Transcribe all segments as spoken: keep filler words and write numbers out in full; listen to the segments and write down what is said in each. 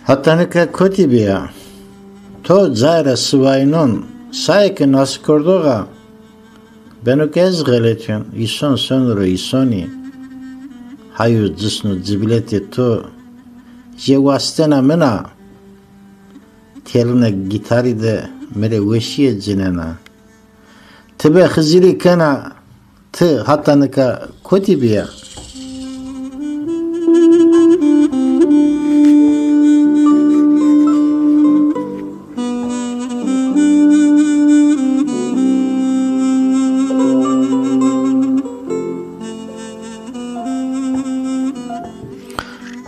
Hata nika kotî bîya? To cayê ra siwayînon, sayê ke naskerdox a. Beno ke ez xeletîyon, îson sono ro îsonî. Hayo cisno cibiletê to jê wastena min a. Telina gîtarî de mi rê weşîye cinena. Ti be Xizirî kena, ti hata nika kotî bîya?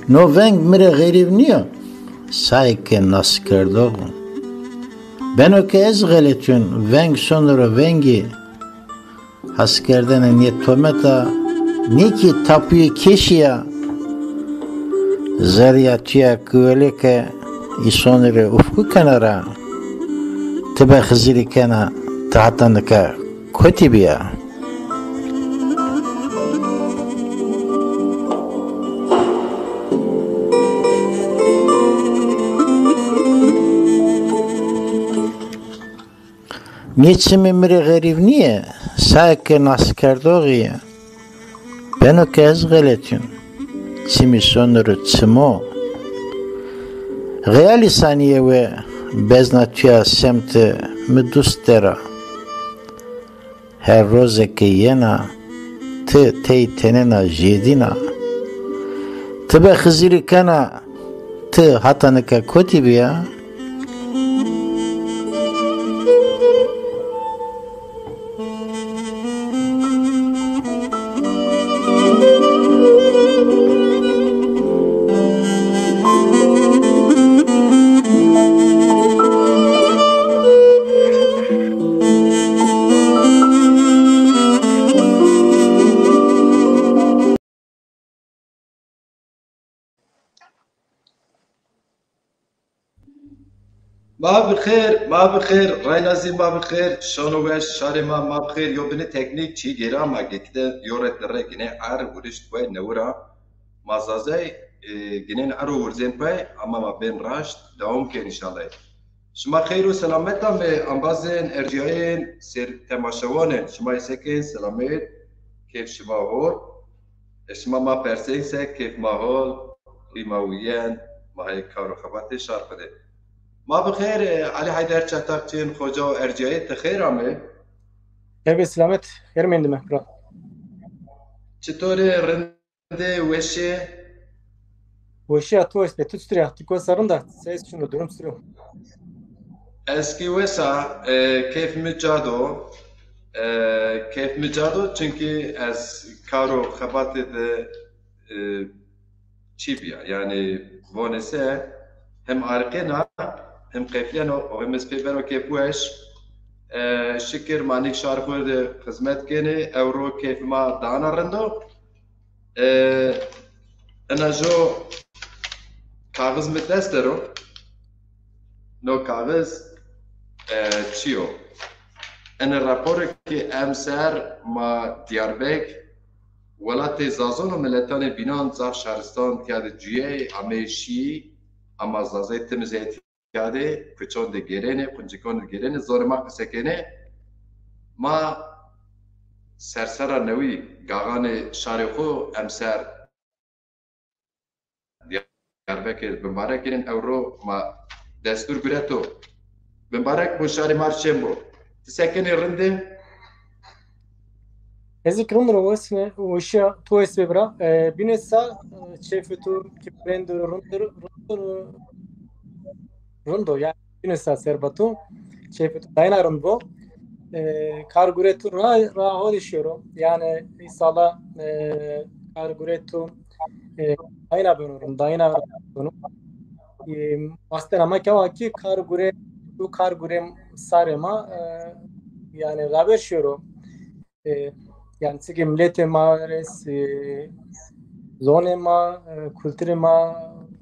No veng mi rê xerîb nîyo, sayê ke naskerdox o. Beno ke ez xeletîyon, veng sono ro vengî. Haskerdene nê tometa, nê kî tapuyê keşî ya. Zerrîya tuya kiwelê ke îsonî rê ufku kena ra. Ti be Xizirî kena, ti hata nika kotî bîya? Nê çimê mi rê xerîb nîyê, sayê ke naskerdoxî yê. Beno ke ez xeletîyon, çimî sono ro çimo. Xeyalî sanîye we bezna tuya semte mi dust der a. Her roze ke yena, ti tey tenena jêdîna. Ti be Xizirî kena, ti hata nika kotî bîya? Ma bi xêr, ma bi xêr, reyna zî ma bi xêr, şano weş, şarê ma ma bi xêr, yo binê teknîk çî gêra ma gitide, yo re dire gine er, wurişt we newira. Ma zazey, e, ginen ero wurzên pey, ama ma bên raşt, dewam kên înşallah. Şima xeyr û selamet amê, embazên, erciyayên, sêr temaşewanên, şima yê se kên, selamet, keyf şima hol. E, şima ma persên se, keyf ma hol, rî ma wîyen, ma hê kar û xebatê şar xwu de. Ma bi xêr, e, Elî Heyder Çatakçîn, xoca û erciyayê ti xeyr amê. Eve selamet, xeyr mendime, bra. Çitorê, rind ê, weş ê? Weşîya to est be, tu çitur a? Ti kosa rind a? Ses şino, durum siro. Ez kî wes a, e, keyf mi ca do. E, keyf mi ca do, çunkî ez kar û xebatê de, e, çî bîya. Yanî vonê se hem ariqêna, hem qefleno, o hem ez pê beno keyfweş. E, şikir ma nîk şar xwu de xizmet kenê, ewro keyf ma dana rind o. E, Ena jo kaxiz mi dest der o. No kaxiz, e, çi yo? Ena raporê ki emser ma Diyarbek, welatê zazon û miletanê bînan, zaf şaristan tîya de cuyey, ameyê şîyî, ama zazayê timiz Yadê kuçon de gêrenê, quncikan de gêrenê, zonê ma qise kenê. Ma sersera newî gaxanê şarê xo emser Diyarbekir bimbarek kirin, ewro ma destûr gureto. Bimbarek bo, şarê ma rê şên bo. Ti se kenê, rind ê? Ez ki rind ro, wes-, weşîya to estbê bira. E, bîne sa, e, keyfê to ki rind ro, rind ro, rind ro, rind o. Yani bîne sa serba to. Keyfê to dayna rind bo. E, kar gurê to ra, ra ho de şêro. Yani îsala, e, kar gurê to, e, dayna beno rind, dayna rind beno. E, wastena ma kewa ki kar gurê, tu kar gurê sarê ma, e, yani raver şêro. E, yani çike miletê ma rê, e, zonê ma, e, kulturê ma,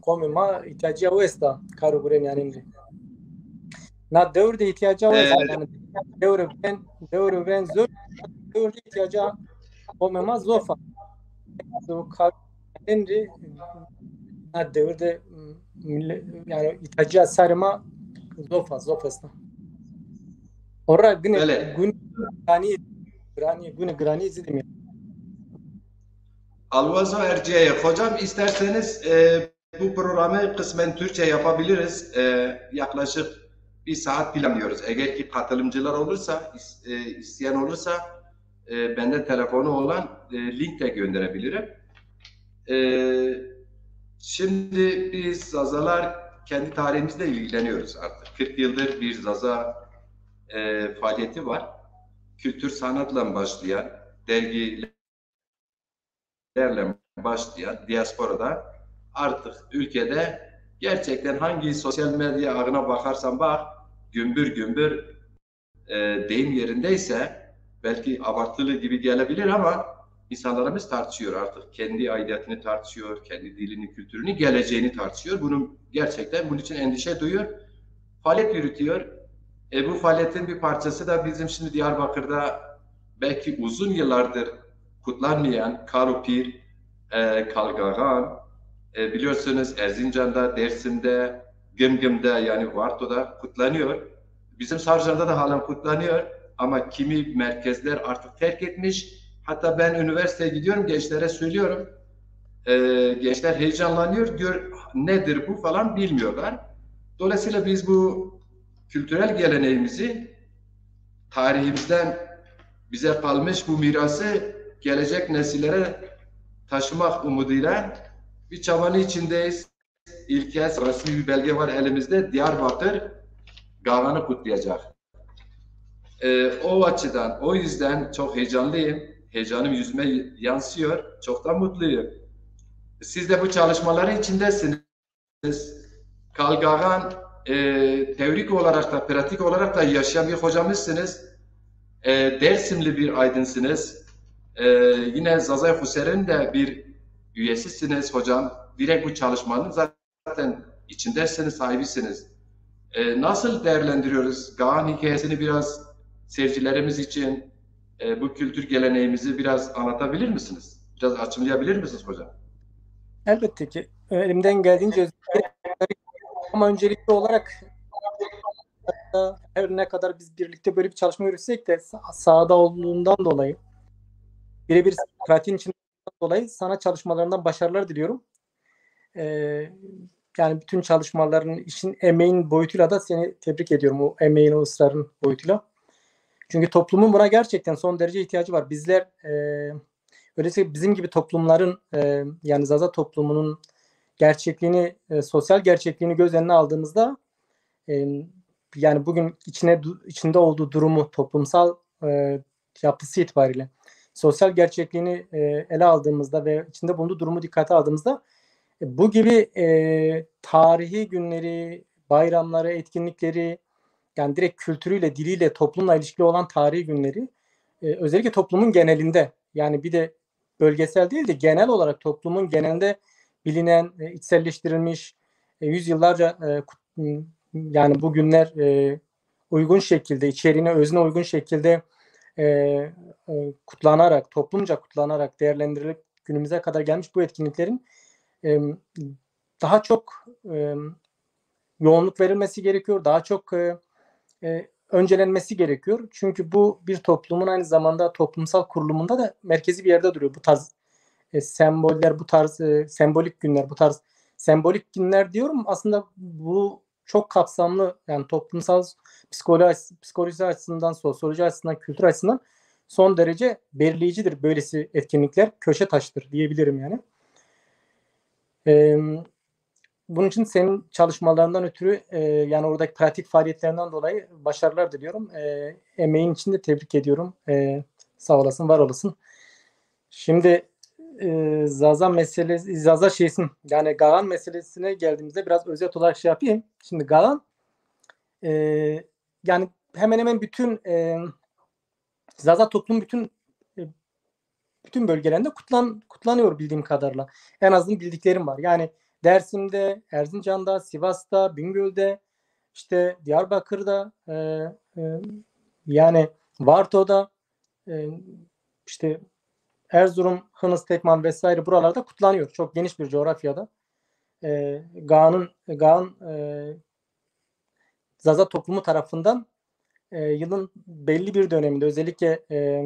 qomê ma îhtîyacîya o esta kar û gurên yanîn rê. Na dewr de îhtîyacîya o esta, e, yani dewrê vren, dewrê vren zor, dewr de îhtîyacîya qomê ma zof a. O kar û gurên rê na dewr de, m, mile-, yani îhtîyacîya sarê ma zof a, zof esta. Ora gune, gune giranî, giranî, gune giranî zî de mîyan. Alwazo erciyeye. Hocam, isterseniz, e, bu programı kısmen Türkçe yapabiliriz. E, yaklaşık bir saat planlıyoruz. Eğer ki katılımcılar olursa, is-, e, isteyen olursa, e, bende telefonu olan, e, link de gönderebilirim. E, şimdi biz Zazalar kendi tarihimizle ilgileniyoruz artık. Kırk yıldır bir Zaza, e, faaliyeti var. Kültür sanatla başlayan, dergilerle başlayan diasporada artık ülkede gerçekten hangi sosyal medya ağına bakarsan bak, gümbür gümbür, e, deyim yerindeyse, belki abartılı gibi gelebilir ama insanlarımız tartışıyor artık. Kendi aidiyetini tartışıyor, kendi dilini, kültürünü, geleceğini tartışıyor. Bunun gerçekten, bunun için endişe duyuyor. Faaliyet yürütüyor. E, bu faaliyetin bir parçası da bizim şimdi Diyarbakır'da belki uzun yıllardır kutlanmayan Kar û Pîr, e, Kal Gaxan, e, biliyorsunuz Erzincan'da, Dersim'de, Gimgim'de, yani Varto'da kutlanıyor. Bizim Sarcan'da da halen kutlanıyor ama kimi merkezler artık terk etmiş. Hatta ben üniversiteye gidiyorum, gençlere söylüyorum. E, gençler heyecanlanıyor, diyor, "Nedir bu?" falan, bilmiyorlar. Dolayısıyla biz bu kültürel geleneğimizi, tarihimizden bize kalmış bu mirası gelecek nesillere taşımak umuduyla bir çabanın içindeyiz. İlk kez resmi bir belge var elimizde. Diyarbakır Gaxan'ı kutlayacak. Ee, o açıdan, o yüzden çok heyecanlıyım. Heyecanım yüzüme yansıyor. Çok da mutluyum. Siz de bu çalışmaların içindesiniz. Kal Gaxan, e, teorik olarak da, pratik olarak da yaşayan bir hocamızsınız. E, Dersimli bir aydınsınız. E, yine Zazay Huser'in de bir üyesisiniz hocam. Direkt bu çalışmanın zaten içindesiniz, sahibisiniz. E, nasıl değerlendiriyoruz? Gaxan hikayesini biraz seyircilerimiz için, e, bu kültür geleneğimizi biraz anlatabilir misiniz? Biraz açımlayabilir misiniz hocam? Elbette ki. Elimden geldiğince özetleyerek, ama öncelikli olarak her ne kadar biz birlikte böyle bir çalışma yürütsek de sa-, sahada olduğundan dolayı, birebir pratiğin içinde dolayı sana çalışmalarından başarılar diliyorum. Ee, yani bütün çalışmaların, işin, emeğin boyutuyla da seni tebrik ediyorum. O emeğin, o ısrarın boyutuyla. Çünkü toplumun buna gerçekten son derece ihtiyacı var. Bizler, e, özellikle bizim gibi toplumların, e, yani Zaza toplumunun gerçekliğini, e, sosyal gerçekliğini göz önüne aldığımızda, e, yani bugün içine du-, içinde olduğu durumu, toplumsal, e, yapısı itibariyle sosyal gerçekliğini, e, ele aldığımızda ve içinde bulunduğu durumu dikkate aldığımızda, e, bu gibi, e, tarihi günleri, bayramları, etkinlikleri, yani direkt kültürüyle, diliyle, toplumla ilişkili olan tarihi günleri, e, özellikle toplumun genelinde, yani bir de bölgesel değil de genel olarak toplumun genelinde bilinen, e, içselleştirilmiş, e, yüzyıllarca, e, kut- yani bu günler, e, uygun şekilde, içeriğine, özüne uygun şekilde, e, e, kutlanarak, toplumca kutlanarak değerlendirilip günümüze kadar gelmiş bu etkinliklerin, e, daha çok, e, yoğunluk verilmesi gerekiyor, daha çok, e, e, öncelenmesi gerekiyor. Çünkü bu bir toplumun aynı zamanda toplumsal kurulumunda da merkezi bir yerde duruyor. Bu tarz, e, semboller, bu tarz, e, sembolik günler, bu tarz sembolik günler diyorum. Aslında bu çok kapsamlı, yani toplumsal psikoloji, psikolojisi açısından, sosyoloji açısından, kültür açısından son derece belirleyicidir böylesi etkinlikler. Köşe taşıdır diyebilirim yani. E, Bunun için senin çalışmalarından ötürü, e, yani oradaki pratik faaliyetlerinden dolayı başarılar diliyorum. E, emeğin için de tebrik ediyorum. E, sağ olasın, var olasın. Şimdi, e, Zaza meselesi, Zaza şeysin, yani Gagan meselesine geldiğimizde biraz özet olarak şey yapayım. Şimdi Gagan, e, yani hemen hemen bütün, e, Zaza toplum bütün, e, bütün bölgelerinde kutlan kutlanıyor bildiğim kadarıyla. En azından bildiklerim var. Yani Dersim'de, Erzincan'da, Sivas'ta, Bingöl'de, işte Diyarbakır'da, e, e, yani Varto'da, e, işte Erzurum, Hınıs, Tekman vesaire buralarda kutlanıyor. Çok geniş bir coğrafyada. E, Gaan'ın Gaan'ın, e, Zaza toplumu tarafından, e, yılın belli bir döneminde, özellikle, e,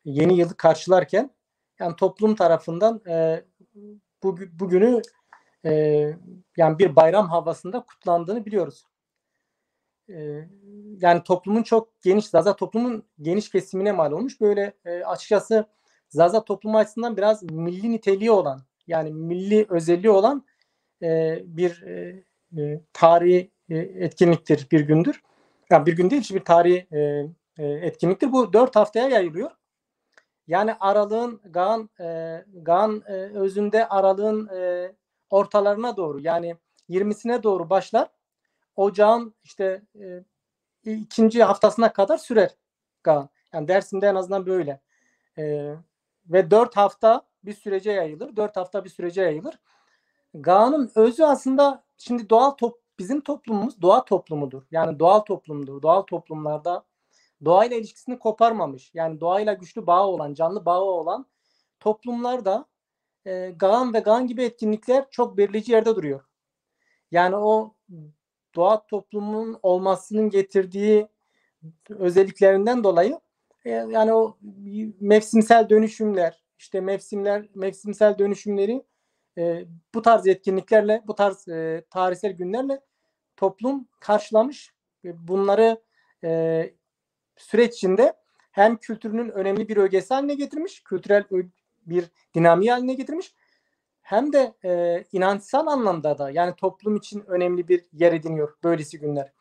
yeni yılı karşılarken, yani toplum tarafından, e, bu bugünü, e, yani bir bayram havasında kutlandığını biliyoruz. E, Yani toplumun çok geniş, Zaza toplumun geniş kesimine mal olmuş. Böyle, e, açıkçası Zaza toplumu açısından biraz milli niteliği olan, yani milli özelliği olan, e, bir, e, e, tarihi, e, etkinliktir, bir gündür. Yani bir gün değil, bir tarihi, e, e, etkinliktir. Bu dört haftaya yayılıyor. Yani aralığın, Gaan'ın, e, Gaan'ın, e, özünde aralığın, e, ortalarına doğru, yani yirmisine doğru başlar. Ocağın işte, e, ikinci haftasına kadar sürer Gaan'ın. Yani Dersim'de en azından böyle. E, ve dört hafta bir sürece yayılır. Dört hafta bir sürece yayılır. Gaan'ın özü aslında şimdi doğal top, bizim toplumumuz doğa toplumudur. Yani doğal toplumdur. Doğal toplumlarda doğayla ilişkisini koparmamış, yani doğayla güçlü bağı olan, canlı bağı olan toplumlarda, e, Gaan ve Gaan gibi etkinlikler çok belirleyici yerde duruyor. Yani o doğa toplumunun olmasının getirdiği özelliklerinden dolayı, e, yani o mevsimsel dönüşümler, işte mevsimler, mevsimsel dönüşümleri, e, bu tarz etkinliklerle, bu tarz, e, tarihsel günlerle toplum karşılamış ve bunları, e, süreç içinde hem kültürünün önemli bir ögesi haline getirmiş, kültürel bir dinamiği haline getirmiş, hem de, e, inançsal anlamda da, yani toplum için önemli bir yer ediniyor böylesi günler.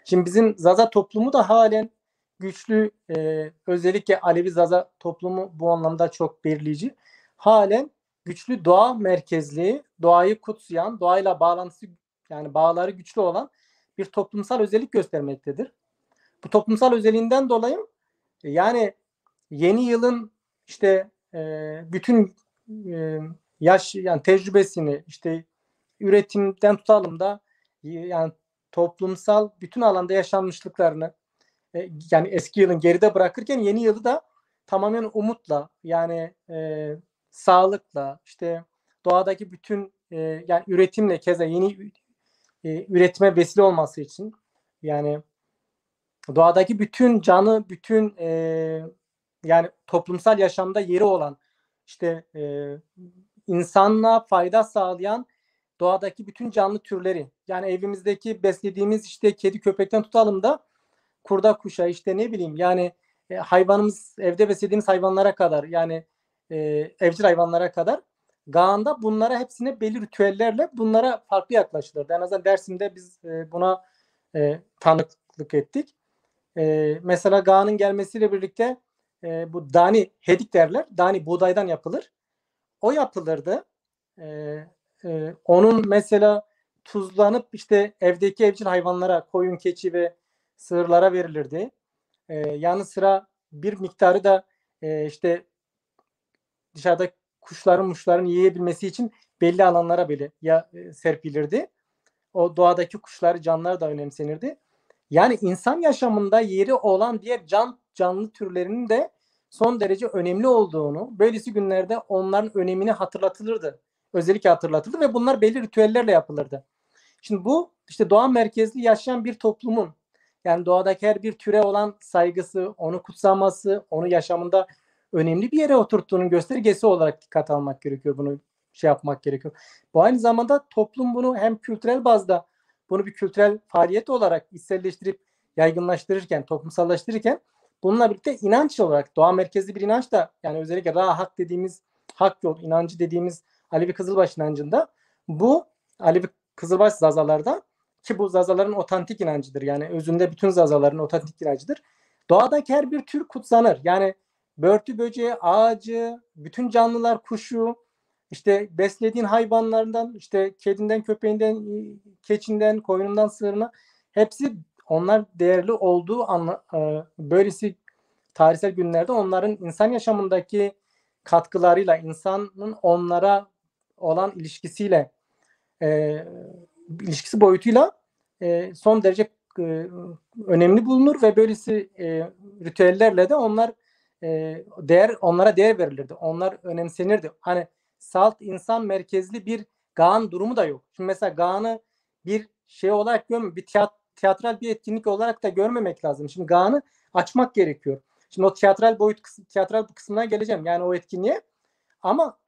Şimdi bizim Zaza toplumu da halen güçlü, e, özellikle Alevi Zaza toplumu bu anlamda çok belirleyici. Halen güçlü doğa merkezli, doğayı kutsayan, doğayla bağlantısı, yani bağları güçlü olan bir toplumsal özellik göstermektedir. Bu toplumsal özelliğinden dolayı, e, yani yeni yılın işte, e, bütün, e, yaş, yani tecrübesini, işte üretimden tutalım da, e, yani toplumsal bütün alanda yaşanmışlıklarını, e, yani eski yılın geride bırakırken yeni yılı da tamamen umutla, yani, e, sağlıkla, işte doğadaki bütün, e, yani üretimle, keza yeni, e, üretime vesile olması için, yani doğadaki bütün canı, bütün, e, yani toplumsal yaşamda yeri olan, işte, e, insanlığa fayda sağlayan doğadaki bütün canlı türleri, yani evimizdeki beslediğimiz işte kedi köpekten tutalım da kurda kuşa, işte ne bileyim yani, e, hayvanımız, evde beslediğimiz hayvanlara kadar, yani, e, evcil hayvanlara kadar Gaan'da bunlara hepsine belli ritüellerle bunlara farklı yaklaşılırdı. En azından Dersim'de biz, e, buna, e, tanıklık ettik. E, mesela Gaan'ın gelmesiyle birlikte, e, bu dani hedik derler. Dani buğdaydan yapılır. O yapılırdı. E, e, Onun mesela tuzlanıp işte evdeki evcil hayvanlara, koyun, keçi ve sığırlara verilirdi. E, yanı sıra bir miktarı da, e, işte dışarıda kuşların muşların yiyebilmesi için belli alanlara böyle ya, e, serpilirdi. O doğadaki kuşları, canlıları da önemsenirdi. Yani insan yaşamında yeri olan diğer can canlı türlerinin de son derece önemli olduğunu, böylesi günlerde onların önemini hatırlatılırdı. Özellikle hatırlatıldı ve bunlar belli ritüellerle yapılırdı. Şimdi bu işte doğa merkezli yaşayan bir toplumun, yani doğadaki her bir türe olan saygısı, onu kutsaması, onu yaşamında önemli bir yere oturttuğunun göstergesi olarak dikkate almak gerekiyor. Bunu şey yapmak gerekiyor. Bu aynı zamanda toplum bunu hem kültürel bazda bunu bir kültürel faaliyet olarak içselleştirip yaygınlaştırırken, toplumsallaştırırken bununla birlikte inanç olarak doğa merkezli bir inanç da, yani özellikle Ra Hak dediğimiz, hak yol inancı dediğimiz Alevi Kızılbaş inancında bu Alevi Kızılbaş Zazalarda, ki bu Zazaların otantik inancıdır. Yani özünde bütün Zazaların otantik inancıdır. Doğadaki her bir tür kutsanır. Yani börtü böceği, ağacı, bütün canlılar, kuşu, işte beslediğin hayvanlarından, işte kedinden, köpeğinden, keçinden, koyunundan, sığırına, hepsi onlar değerli olduğu anla, e, böylesi tarihsel günlerde onların insan yaşamındaki katkılarıyla, insanın onlara olan ilişkisiyle, e, ilişkisi boyutuyla, e, son derece, e, önemli bulunur ve böylesi, e, ritüellerle de onlar, e, değer onlara değer verilirdi. Onlar önemsenirdi. Hani salt insan merkezli bir Kaan durumu da yok. Şimdi mesela Kaan'ı bir şey olarak görme, bir tiyat, tiyatral bir etkinlik olarak da görmemek lazım. Şimdi Kaan'ı açmak gerekiyor. Şimdi o tiyatral boyut kısmı, tiyatral kısmına geleceğim. Yani o etkinliğe. Ama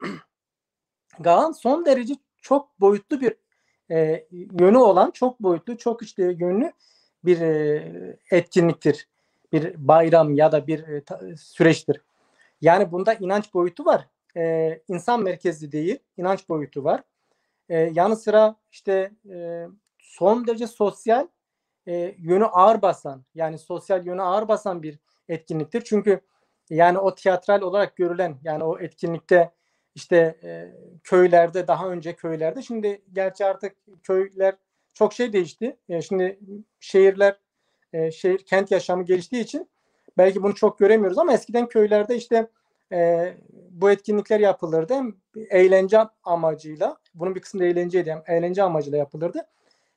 Kaan son derece çok boyutlu bir, e, yönü olan, çok boyutlu, çok işte yönlü bir, e, etkinliktir. Bir bayram ya da bir, e, ta- süreçtir. Yani bunda inanç boyutu var. E, insan merkezli değil, inanç boyutu var. E, yanı sıra işte, e, son derece sosyal, e, yönü ağır basan, yani sosyal yönü ağır basan bir etkinliktir. Çünkü yani o tiyatral olarak görülen, yani o etkinlikte işte, e, köylerde, daha önce köylerde, şimdi gerçi artık köyler çok şey değişti. E, şimdi şehirler, e, şehir kent yaşamı geliştiği için belki bunu çok göremiyoruz ama eskiden köylerde işte, e, bu etkinlikler yapılırdı. Hem eğlence amacıyla, bunun bir kısmı da eğlenceydi, hem eğlence amacıyla yapılırdı.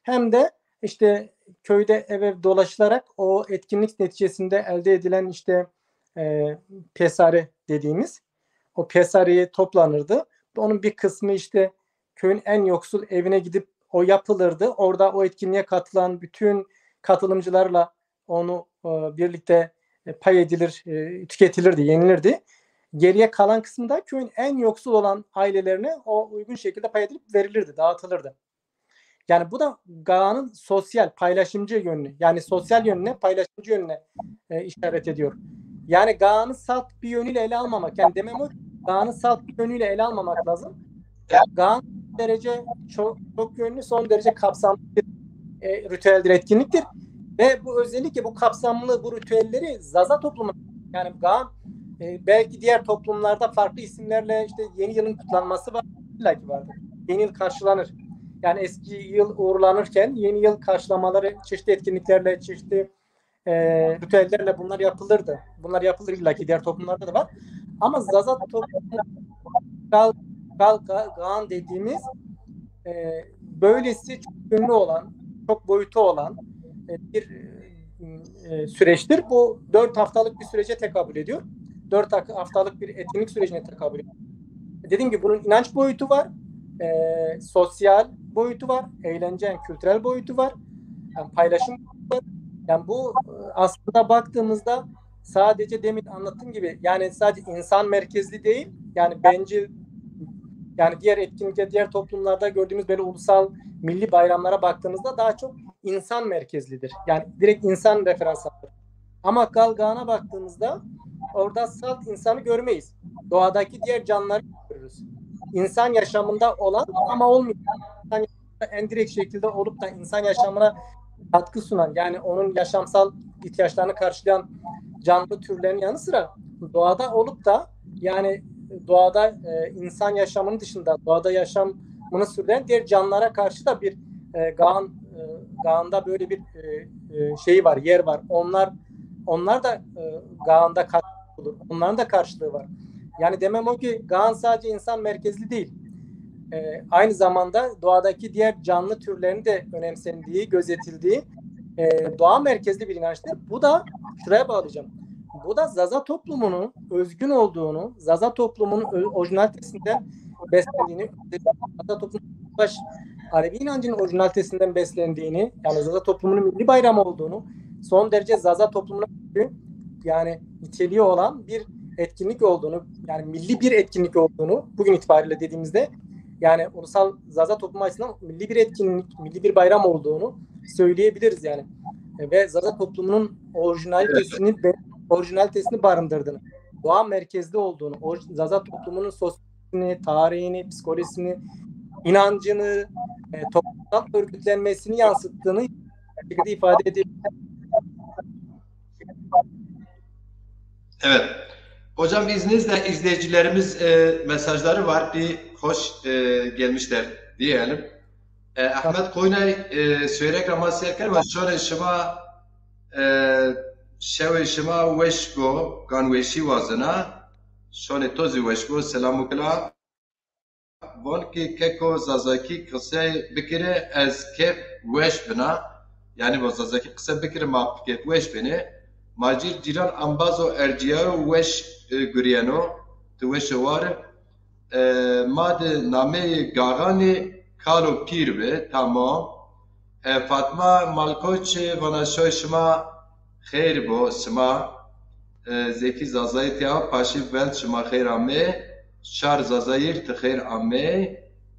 Hem de işte köyde ev ev dolaşılarak o etkinlik neticesinde elde edilen işte, e, pesare dediğimiz o pesareye toplanırdı. Onun bir kısmı işte köyün en yoksul evine gidip o yapılırdı. Orada o etkinliğe katılan bütün katılımcılarla onu, e, birlikte, e, pay edilir, e, tüketilirdi, yenilirdi. Geriye kalan kısmı da köyün en yoksul olan ailelerine o uygun şekilde pay edilip verilirdi, dağıtılırdı. Yani bu da Kaan'ın sosyal, paylaşımcı yönünü, yani sosyal yönüne, paylaşımcı yönüne, e, işaret ediyor. Yani Kaan'ı salt bir yönüyle ele almamak, yani demem o, Kaan'ı salt bir yönüyle ele almamak lazım. Kaan derece çok, çok yönlü, son derece kapsamlı bir, e, ritüeldir, etkinliktir. Ve bu özellikle bu kapsamlı bu ritüelleri Zaza toplumu, yani Kaan, e, belki diğer toplumlarda farklı isimlerle işte yeni yılın kutlanması var, illa ki vardır. Yeni yıl karşılanır. Yani eski yıl uğurlanırken yeni yıl karşılamaları çeşitli etkinliklerle, çeşitli, e, ritüellerle bunlar yapılırdı. Bunlar yapılır illa ki, diğer toplumlarda da var. Ama Zaza toplumu Gal, Gal, Gal, Kaan dediğimiz, e, böylesi çok yönlü olan, çok boyutu olan, e, bir, e, süreçtir. Bu dört haftalık bir sürece tekabül ediyor. Dört haftalık bir etkinlik sürecine tekabül ediyor. Dediğim gibi bunun inanç boyutu var, e, sosyal boyutu var, eğlence, yani kültürel boyutu var, yani paylaşım boyutu var. Yani bu, e, aslında baktığımızda sadece demin anlattığım gibi yani sadece insan merkezli değil, yani bencil, yani diğer etkinlikte, diğer toplumlarda gördüğümüz böyle ulusal milli bayramlara baktığımızda daha çok insan merkezlidir. Yani direkt insan referans alır. Ama Gal Kaan'a baktığımızda orada salt insanı görmeyiz. Doğadaki diğer canlıları görürüz. İnsan yaşamında olan ama olmayan, insan yaşamında en direkt şekilde olup da insan yaşamına katkı sunan, yani onun yaşamsal ihtiyaçlarını karşılayan canlı türlerin yanı sıra doğada olup da yani doğada, e, insan yaşamının dışında doğada yaşamını sürdüren diğer canlılara karşı da bir, e, Kaan, e, Kaan'da böyle bir, e, e, şeyi var, yer var. Onlar onlar da, e, Kaan'da katkı bulur. Onların da karşılığı var. Yani demem o ki Kaan sadece insan merkezli değil. E, aynı zamanda doğadaki diğer canlı türlerini de önemsendiği, gözetildiği e, doğa merkezli bir inançtır. Bu da şuraya bağlayacağım. Bu da Zaza toplumunun özgün olduğunu, Zaza toplumunun orijinalitesinden beslendiğini, Zaza toplumunun baş Alevi inancının orijinalitesinden beslendiğini, yani Zaza toplumunun milli bayramı olduğunu, son derece Zaza toplumuna yani niteliği olan bir etkinlik olduğunu, yani milli bir etkinlik olduğunu bugün itibariyle dediğimizde yani ulusal Zaza toplumu açısından milli bir etkinlik, milli bir bayram olduğunu söyleyebiliriz yani. E, ve Zaza toplumunun orijinalitesini evet. orijinalitesini barındırdığını, doğa merkezli olduğunu, Zaza toplumunun sosyolojisini, tarihini, psikolojisini, inancını, e, toplumsal örgütlenmesini yansıttığını ifade edebiliriz. Evet. Hocam izninizle izleyicilerimiz e, mesajları var. Bir hoş e, gelmişler diyelim. E, Ahmet Koynay e, söyleyerek ama serker ve şöyle şıma e, şewe şıma weş bo, gan weşi wazına. Şöyle tozi weş bo, selamu kila. Von ki keko Zazakî qisey bikire ez kêf weş bina. Yanî bo Zazakî qise bikire ma kêf weş benê. Ma cîr cîran ambazo ercîyayo weş e, gurîyeno. Ti weş o war. E, ma di nameyê Gaxanî kalo pîr bi. Tamam. E, Fatma Malkoç vana şoy şima xeyr bo, şima. E, Zekî Zazayî tiya paşî vel şima xeyr amê. Şar Zazayîr ti xeyr amê.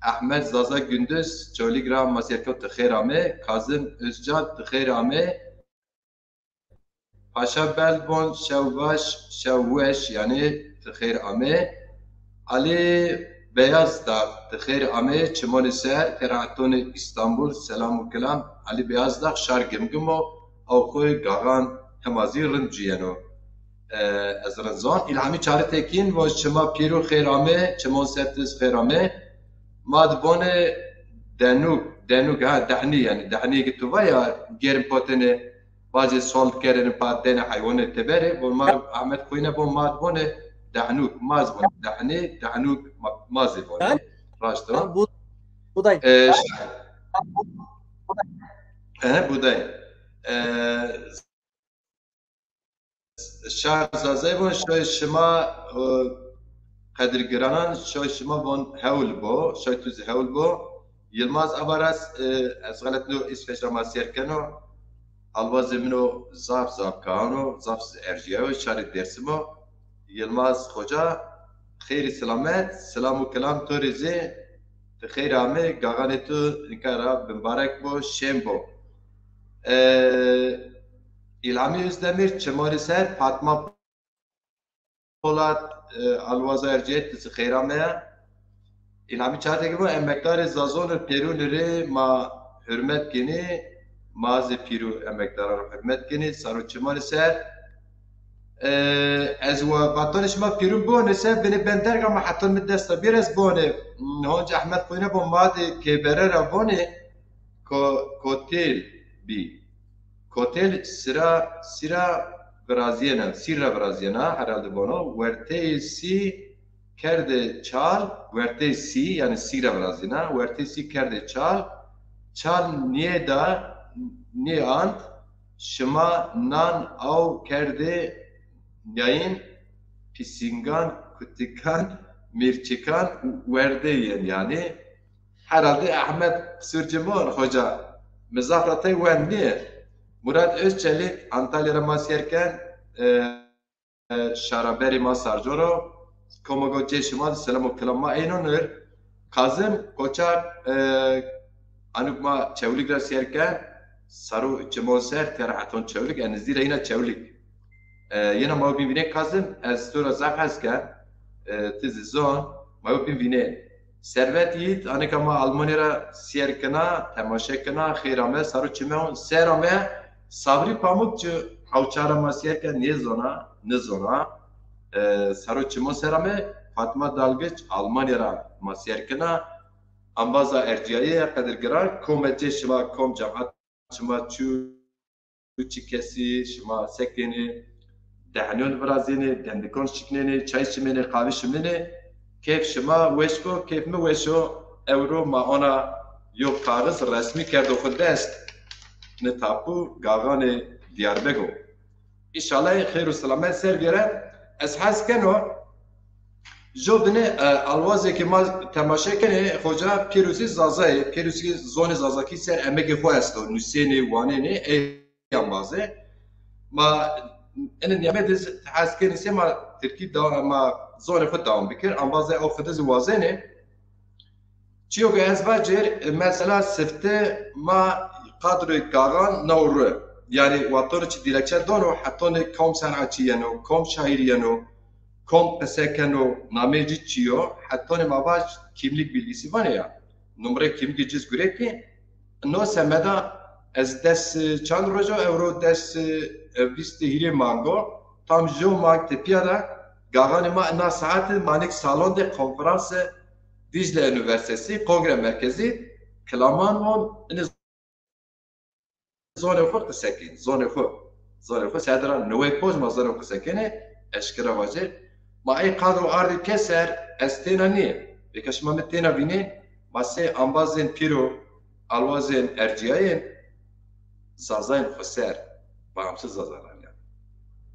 Ehmed Zaza Gündüz Çolîg ra ma sêrko ti xeyr amê. Kazim Özcan ti xeyr amê. Paşa Bel von şew baş, şew weş, yanî ti xeyr amê. Ali Beyaz Dağ ti xeyr amê, çimonî ser, teratonî Îstanbul, selam û kilam. Ali Beyaz Dağ şar Gimgim o, ew xo Gaxan hema zî rind cuyeno. E, ez rind zon. Îlhamî Çarî Tekîn von şima pîrû xeyr amê, çimon ser tiz xeyr amê. Ma di bonê Denûk, Denûk, ha, dehnî yanî, dehnî ki tu va ya germ potene, bazı sol kerene pa dene hayvanı tebere, bon ma Ahmet Koyne bon ma bone dehnûk, maz bon, dehni, dehnûk, ma-, mazı bon. Raşt o. Bu, buday. E, e, buday. E, Şar Zazay von şoy şima e, qedirgiranan şoy şima von hewl bo, şoy tu zî hewl bo. Yilmaz Avaras e, ez xelet no, Îsveç ra ma sêr keno. Alwazê min o zaf zaf kahan o, zaf erjîyayo, şarê Dêrsim o. Yilmaz Xoca, xeyrî silamet, silam û kilam to rê zî. Ti xeyr amê, gaxanê tu nika ra bimbarek bo, şên bo. E, Îlhamî Özdemir, Çimorî ser, Fatma Polat, e, Alwaza Erciyet, ti zî xeyr ameya. Îlhamî Çartekî bo, emekdarê Zazon û Pêrûnî rê ma hurmet kenî, ma zî pîr û emekdaran rê hurmet kenî, sar û çimanî ser. E, ez wa vatonê şima pîrûn bonê se, binê benderga ma heton mi desta bir ez bonê. Honc Ehmed Qoyne bo ma de kêbere ra bonê, ko-, kotel bî. Kotel sira, sira virazîyena, sîr ra virazîyena, herhalde bono. Werteyê sî kerde çal, werteyê sî, yanî sî ra virazîna, werteyê sî kerde çal, çal nêda, nêant, şima nan aw kerde nayîn, pîsîngan, kutikan, mîrçikan werde yên, yanî. Herhalde Ehmed Surcimon Hoca, mi zaf ra tey wend nîyê. Murat Özçelik, Antalya ra ma sêr ken, e, e, şaraberî ma sarcor o. Komo go cê şima de selam û kilam ma eynon ir. Kazim Koçak, e, anuk ma Çewlîg ra sêr ken, sar û çimon ser, tera heton Çewlîg, e, nizdî ra yena Çewlîg. E, yena ma bîn vînê Kazim, ez to ra zaf hes ken, e, ti zî zon, ma bîn vînê. Servet Yiğit, anika ma Almanya ra sêr kena, temaşe kena, xeyr ame, sar û çimeon ser ame, Sabrî Pamukçu, Hawça ra ma sêr ken, nêzona, nizona, e, sar û çimon ser ame, Fatma Dalgiç, Almanya ra ma sêr kena, ambaza ercîyayî, qedirgiran, kom e cê şima, kom cemaat şima çu, çi kesî, şima se kenî, Dehnîyon virazênê, dendikan şiknênê, çay şimênê, qavî şimênê. Keyf şima weş bo, keyf mi weş o. Ewro ma ona yo kaxiz resmî kerdo xwu dest. Ni tapu Gaxanê Diyarbego. Înşallah xeyr û selamet ser vêre. Ez hes keno, jo binê, e, alwazê ke ma temaşe kenê, xoca pêro zî Zaza yê, pêro zî zonê Zazakî ser emegê xwu esto, nusênê, wanênê, ey embazê. Ma ene nîyamê de zî hes kenê se ma tirkî da-, ma zonê xwu dewam bikir. Embazê ew xwu de zî wazenê. Çiyo ke ez vacir, mesela sifte ma qadroyê Gaxan naw ru. Yanî watonê çi dilekçe dono, hetonê kom senatçî yeno, kom şaîr yeno, kom qise keno, nameyê ci çi yo, hetonê ma vaj kimlik bilgisi vanê ya. Numre kimlikê ci zî gurê kî, no semeda ez des, e, çand rojo, ewro des, e, vîst hîrê mango, tam jo mang tepîya de Gaxanê ma ina saete manik salon de konferanse Dicle Üniversitesi, Kongre Merkezi, kilaman von, ini zonê xwu qise kên, zonê xwu. Zonê xwu ser dira newey poj ma zonê xwu qise kenê, eşkera vacê. Ma ey qadro ardî pêser, ez têna nîyê. Vêka şima mi têna vînê, ma sey embazên pîro, alwazên ercîyayên, Zazayên xwu ser, bağımsız Zazalar yanî.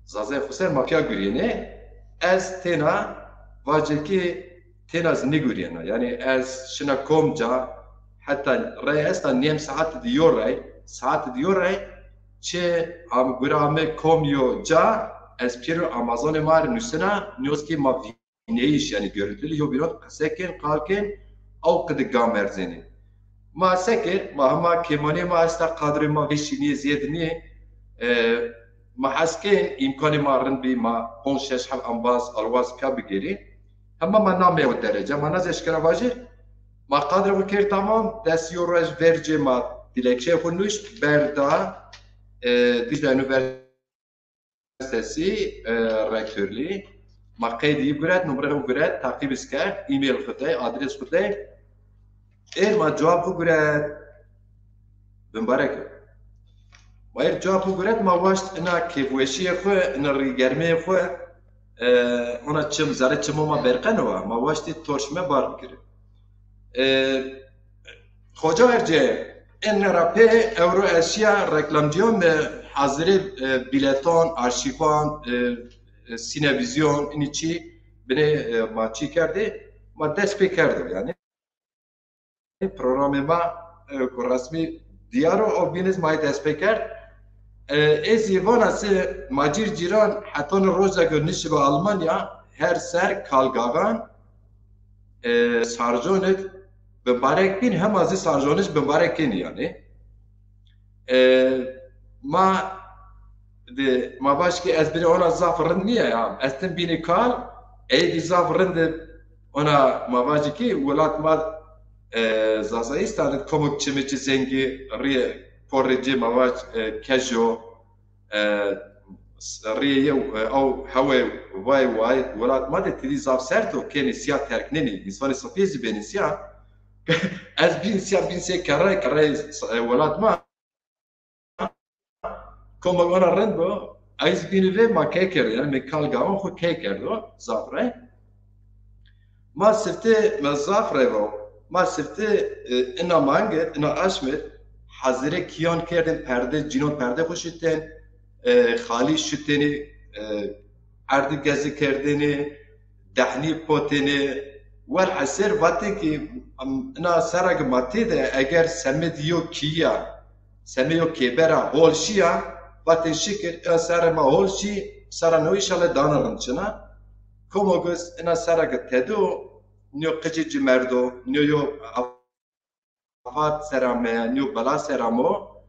Zazayên xwu ser ma pîya gurîyênê, ez têna vacê kî têna zî nêgurîyena. Yanî ez şina kom ca, heta rey esta nêm saet di yo rey, saet di yo rey, çi am gure ame kom yo ca, ez pêro embazonê ma rê nusena, nîyoz kî ma vîneyîş, yanî görüntülü yo bînon qise kên, qal kên, ew qidi gam erzenê. Ma se kir, ma hema kêmanê ma esta, qadrê ma vêşî nîyê, zêd nîyê. E, ma hes kên, îmkanê ma rind bî, ma ponc şeş heb embaz, alwaz pîya bigêrî. Hema ma nameya o derece, ma na zî eşkera vajî. Ma qadrê xwu kir tamam, des yo roj vercê ma dilekçeyê xwu nuşt, berda, e, Dicle Üniversitesi, e, Rektörlüğü. Ma qeydî guret, numre xwu guret, taqîb iz kerd, e-mail xwu dey, adres xwu dey. Êr ma cewab xwu guret. Bimbarek o. Ma êr cewab xwu guret, ma waşt ina kêfweşîyê xwu, ina rîgermeyê xwu, e, ona çim, zerrê çimo ma berqeno wa, ma waştî torşme bar bikirî. E, Xoca Erce, ene ra pê ewro ez şîya reklamcîyan, mi hazirê, e, bîletan, arşîvan, e, e, sînevîzyon, inî çî binê, e, ma çî kerdê, ma dest pê kerdo yanî. Programê ma, e, ku resmî diyar o, o bîn iz ma dest pê kerd. E, ez zî vana se ma cîr cîran hetanî roja ke nişibe Almanya, her ser Karl Gaxan, e, sarconik bimbarek bîn, hema zî sarconiş bimbarek kên yanî. E, ma de, ma vaj ki ez binê ona zaf rind nîya ya. Ez tim bînî Karl, ey zî zaf rind e, ona ma vajî ki welat ma, e, Zazaîstan id komik çimê ci zengî, rîyê porê ci ma vaj, e, kejo, e, s-, rîyê yew, e, ew hewê vay vay welat ma de tidî zaf sert o, kenî sîya terknenî, însanê sifî zî benî sîya. Ez bîn sîya, bîn sê kerrey, kerrey, e, welat ma. Koma ona rind bo, ez bînî vê ma key kerdo, yanî mi Karl Gaxan xwu key kerdo, zaf rey. Ma sifte, ma zaf rey vo, ma sifte, e, ina mangit, ina aşmit, hazirê kîyan kerdin, perde, cînon perde xwu şitên, e, xalî şitênî, e, erdî gezî kerdênî, dehnî potênî, welhesir vatê ki, em, ina serra ke ma tê de eger semedî yo kîya, semê yo kêbera hol şîya, vatê şikir, ina serra ma hol şî, serra no înşallah dana rind çina. Komo giz ina serra ke tedo, nîyo qicî ci merdo, nîyo yo afat ser ame, nîyo bela ser amo.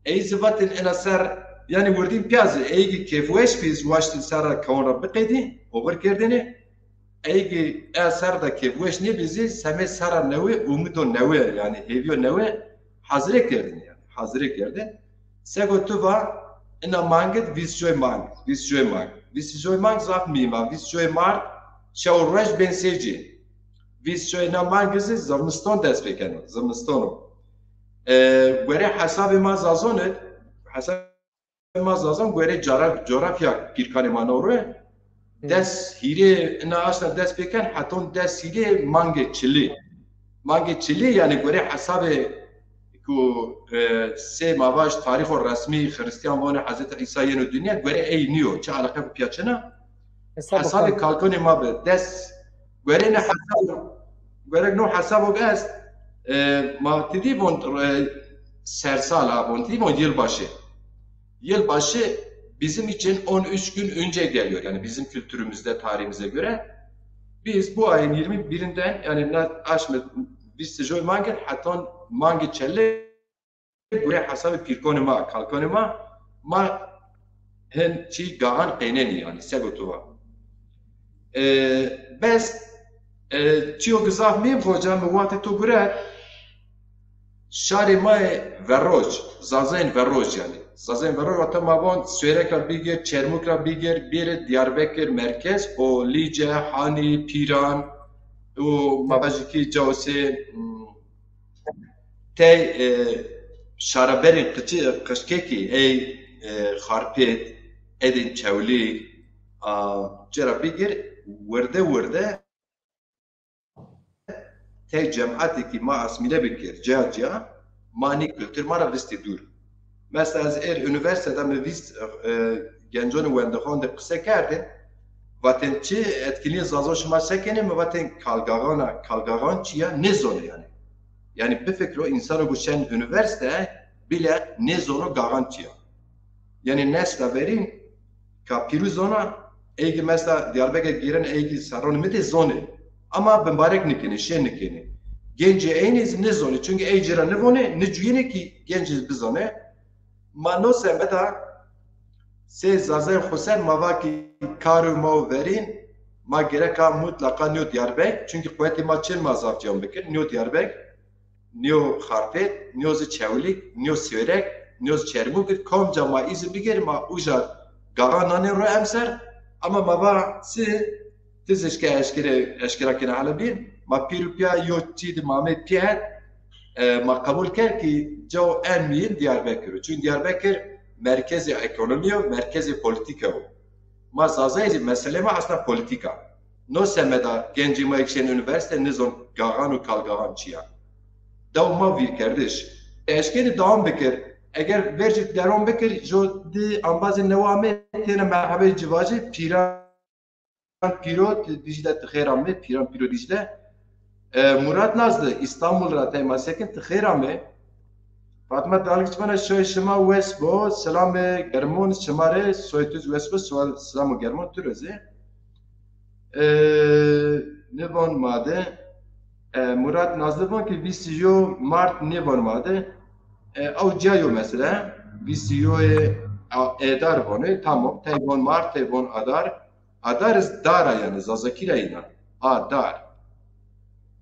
Ey zî vatên ena ser, yanî wirdîn pîya zî, ey ki kêfweş bî, waştî serra kewon ra biqedî, oxir kerdêne. Ey ki e ser de kêfweş nêbî zî, semê serra newe, umîdo newe, yanî hêvîyo newe hazirê kerdêne, yanî hazirê kerdêne. Seko tu va, ina mangit vîst coy mang, vîst coy mang. Vîst coy mang zaf mîma, vîst coy mart, şew ruej bên sê cî. Vîst coy na mang zî zimiston dest pê keno, zimiston o. E, gorê hesabê ma Zazon id, hesab ma Zazan gore cara-, coğrafya pîrkanê ma no ro. Des hîrê, ina aşna des pêken, heton des hîrê mangê çili. Mangê çili, yanî gore hesabê ku, e, sey ma vaj tarîxo resmî Xirîstiyan vanê Hezretî Îsa yeno dinya, gore ey nîyo. Çi eleqe bi pîya çin a? Hesabê kalkanê ma bi. Des, gore ne hesab, gore no hesabo bi est, e, ma ti dî von, e, sersal a von, ti dî von yılbaşı. Yılbaşı bizim için on üç gün önce geliyor. Yani bizim kültürümüzde, tarihimize göre. Biz bu ayın yirmi birinden, yani na-, aşmê vîst joy mangir, heton mangê çelê, gore hesabê pîrkonê ma, kalkonê ma, ma hin çî gaxan qeynenî, yani sego tu va. E, bes, e, çiyo ki zaf mîm xoca, mi wextê to gure, şarê ma yê verroj, Zazayên verroj yani. Zazayên verroj wata ma von Sêwreg ra bigir, Çermûg ra bigir, bêrê Diyarbekir merkez, o Lîce, Hanî, Pîran, û ma vajî ki cawsê, hmm, tey, e, şaraberên qiçi-, qijkekî, ey, e, Xarpêt, edên Çewlîg, a, ci ra bigir, wirde wirde tey cemaetêkî ma asmîle bikir, ciya ciya, ma nî kultur ma ra vistî dûr. Mesela ez êr unîversîte de mi vîst, e, genconê wendixwan de qise kerdê, vatên çi etkinlîyê Zazo şima se kenê, mi vatên kalgaxan a, kalgaxan çi ya, nêzonê yanî. Yanî bifikro, însano ku şen unîversîte bîle nêzono gaxan çi ya. Yanî nesla verîn ka pîrû zona, ey ki mesela Diyarbekir gêrenê, ey ki serranê mi de zonê. Ama bimbarek nêkenê, şên nêkenê. Gencê eynî zî nêzonê. Çunkî ey ci ra nêvonê, nêcuyînê ki gencî zî bizonê. Ma no semeda sey Zazayê xoser ma va ki karê ma û verîn, ma gereka mutlaqa nîyo Diyarbek, çunkî quwetê ma çin ma zaf cem bikir, nîyo Diyarbek, nîyo Xarpêt, nîyo zî Çewlîg, nîyo Sêwreg, nîyo zî Çermûg, komca ma îzin bigir, ma uca gaxa nanê ro emser, ama ma va si Ti zî eşke-, eşkere, eşkera kena hele bîn. Ma pîr û pîya yo çî di ma amê pîya het, e, ma qebul kerd ki cawo en mîyin Diyarbekir o. Çunkî Diyarbekir merkezê ekonomî yo, merkezê polîtîke o. Ma Zazayê zî meselê ma esna polîtîk a. No semeda gencê ma ê ki şên unîversîte nizon gaxan û kalgaxan çi ya. Dew ma vîrkerdiş. Eşkenî dewam bikir. Eger vercî derom bikir, jo di embazê newe amê têne merhebeyê ci vajî, pîran Pîro Dicle ti xêr amê, Pîran Pîro Dicle. E, Murat Nazlı, İstanbul ra tey ma sekin, ti xêr amê. Fatma Dalgıç vana şoy şima wes bo, selamê germon şima rê, soy tu zî wes bo, sual, selam û germon tu rê zî. E, nêvon ma de, e, Murat Nazlı von ki vîst yo Mart nêvon ma de, e, ew ciya yo mesele, vîst yo yê, a, Êdar vonê, tamam, tey von Mart, tey von Adar, Adar iz dar a yanî, Zazakî ra înan. Adar.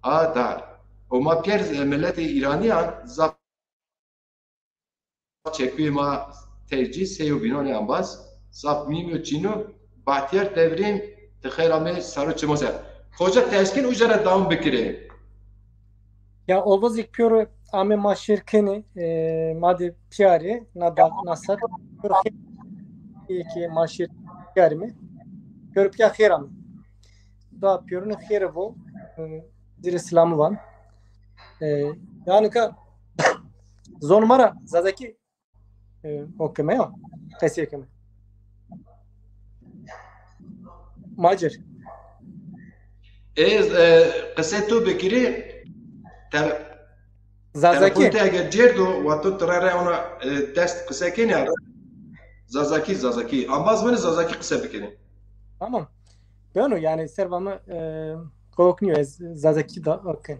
Adar. O ma pîyer, e, miletê Îranîyan zaf çekuyê ma tey ci sey û bînanê embaz. Zaf mîm yo çîn o. Bahtîyar Devrîm, ti xeyr amê, saro çimo ser. Xoca ti eşkên uca ra dewam bikirê. Ya, Ovozîk pîyor amê ma şêr kenê, e, ma de pîyarê, na da, na ser, pîyor xêr, ki ma şêr pîyarê mi. Pîyor pîya xêr amê. Da pîyorunê xêr vo, e, zîrê silamî van. E, yanî ka, zon ma ra, Zazakî, e, okeme ya, qesey keme. Macir. E, e, qisê to bikirî, ter-, Zazakî. Telefon te eger cêrdo, wa to tire re ona, e, dest qise kenî ya. Zazakî, Zazakî. Ambaz vini Zazakî qise bikenî. Tamam. Beno, yanî serva mi, e, qewik nîyo, ez Zazakî da ken.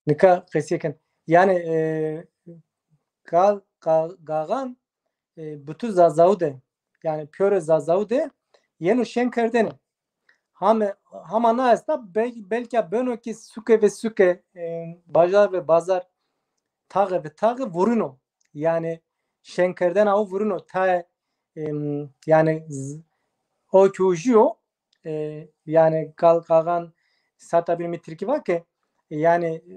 Nika qesê ken. Yanî, e, ga-, ga-, gaxan, e, bi tu Zazawu de, yanî pîyorê Zazawu de yeno şên kerdene. Hame, hama na esta, bel-, belka beno ki suke ve suke, e, bajar ve bazar, taxe ve taxe vurino. Yanî şên kerdena o vurino. Tae, e, yanî z-, o ki ujiyo, e, yanî kal kaxan sata bir mi tirkî va ke, yanî, e,